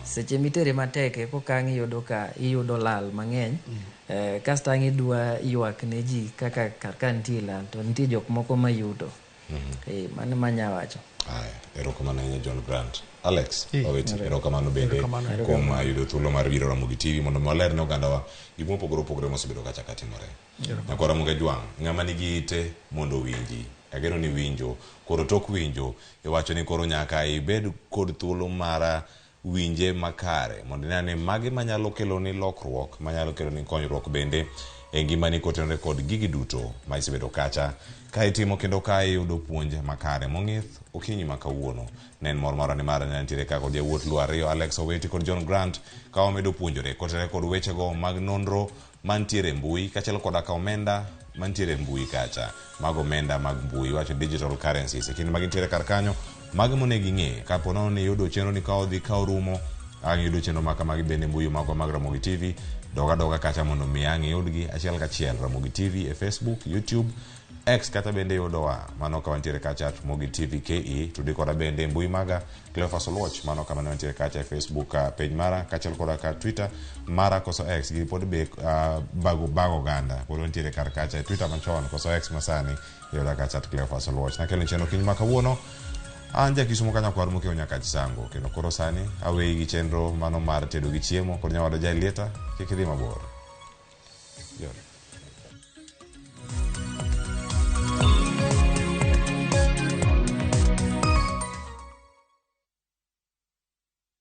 Seche mitere matek koka ang' iyudo ka iyudo lal mang'eny. Kasto ang' idwa ywak ne ji kaka kar ka nitie lal to nitie jok moko mayuto. Mano manya wacho. Aya, erokamano ahinya John Grant. Alex Owiti, erokamano bende kuom yudo thuolo mar biro Ramogi TV mondo mi waler ne ogandawa gik mopogore opogore mosebedo kacha ka timore. Nyakwa Ramogi Ajwang', ng'ama nigi ite mondo owinji. Ageno ni winjo, koro tok winjo, iwacho ni koro nyaka ibed kod thuolo mar winje makare mondo ine ane mage manyalo keloni lokruok, manyalo keloni konyruok bende e ngimani kotenore kod gigi duto ma isebedo kacha ka itimo kendo ka iyudo puonj makare. Mong'ith okinyi ma kawuono ne en mor mara ni mara ne nitiere ka kod yawuot Luo ariyo, Alex Owiti kod John Grant, ka wamedo puonjore kotenore kod wechego mag nonro mantiere e mbui kaachiel koda ka omenda mantiere e mbui kacha. Mago omenda mag mbui, iwacho digital currencies. E kinde ma gintiere kar kanyo, mage monego ing'e kapo nono ni iyudo chenro ni ka odhi ka orumo, ang' iyudo chenro ma kamagi bende e mbui magwa mag Ramogi TV. Dog adoga kacha mondo mi ang' iyudgi achiel kachiel. Ramogi TV e Facebook, YouTube, X kata bende yudowa mano ka wantiere kacha at Ramogi TV KE. Tudi koda bende e mbui maga Cleophas Oluoch, mano kama ne wantiere kacha e Facebook page mara kaachiel koda ka Twitter mara koso X. Gini pod be bago oganda pod wantiere kar kacha e Twitter machon koso X masani yuda kacha at Cleophas Oluoch. Nakelo chenro kiny ma kawuono. An Jakisumo ka nyakwar Mokeo Nyakach Sango, kendo koro sani aweyi gi chenro mano mar tedo gi chiemo kod nyawadwa Jaelieta, kik idhi mabor.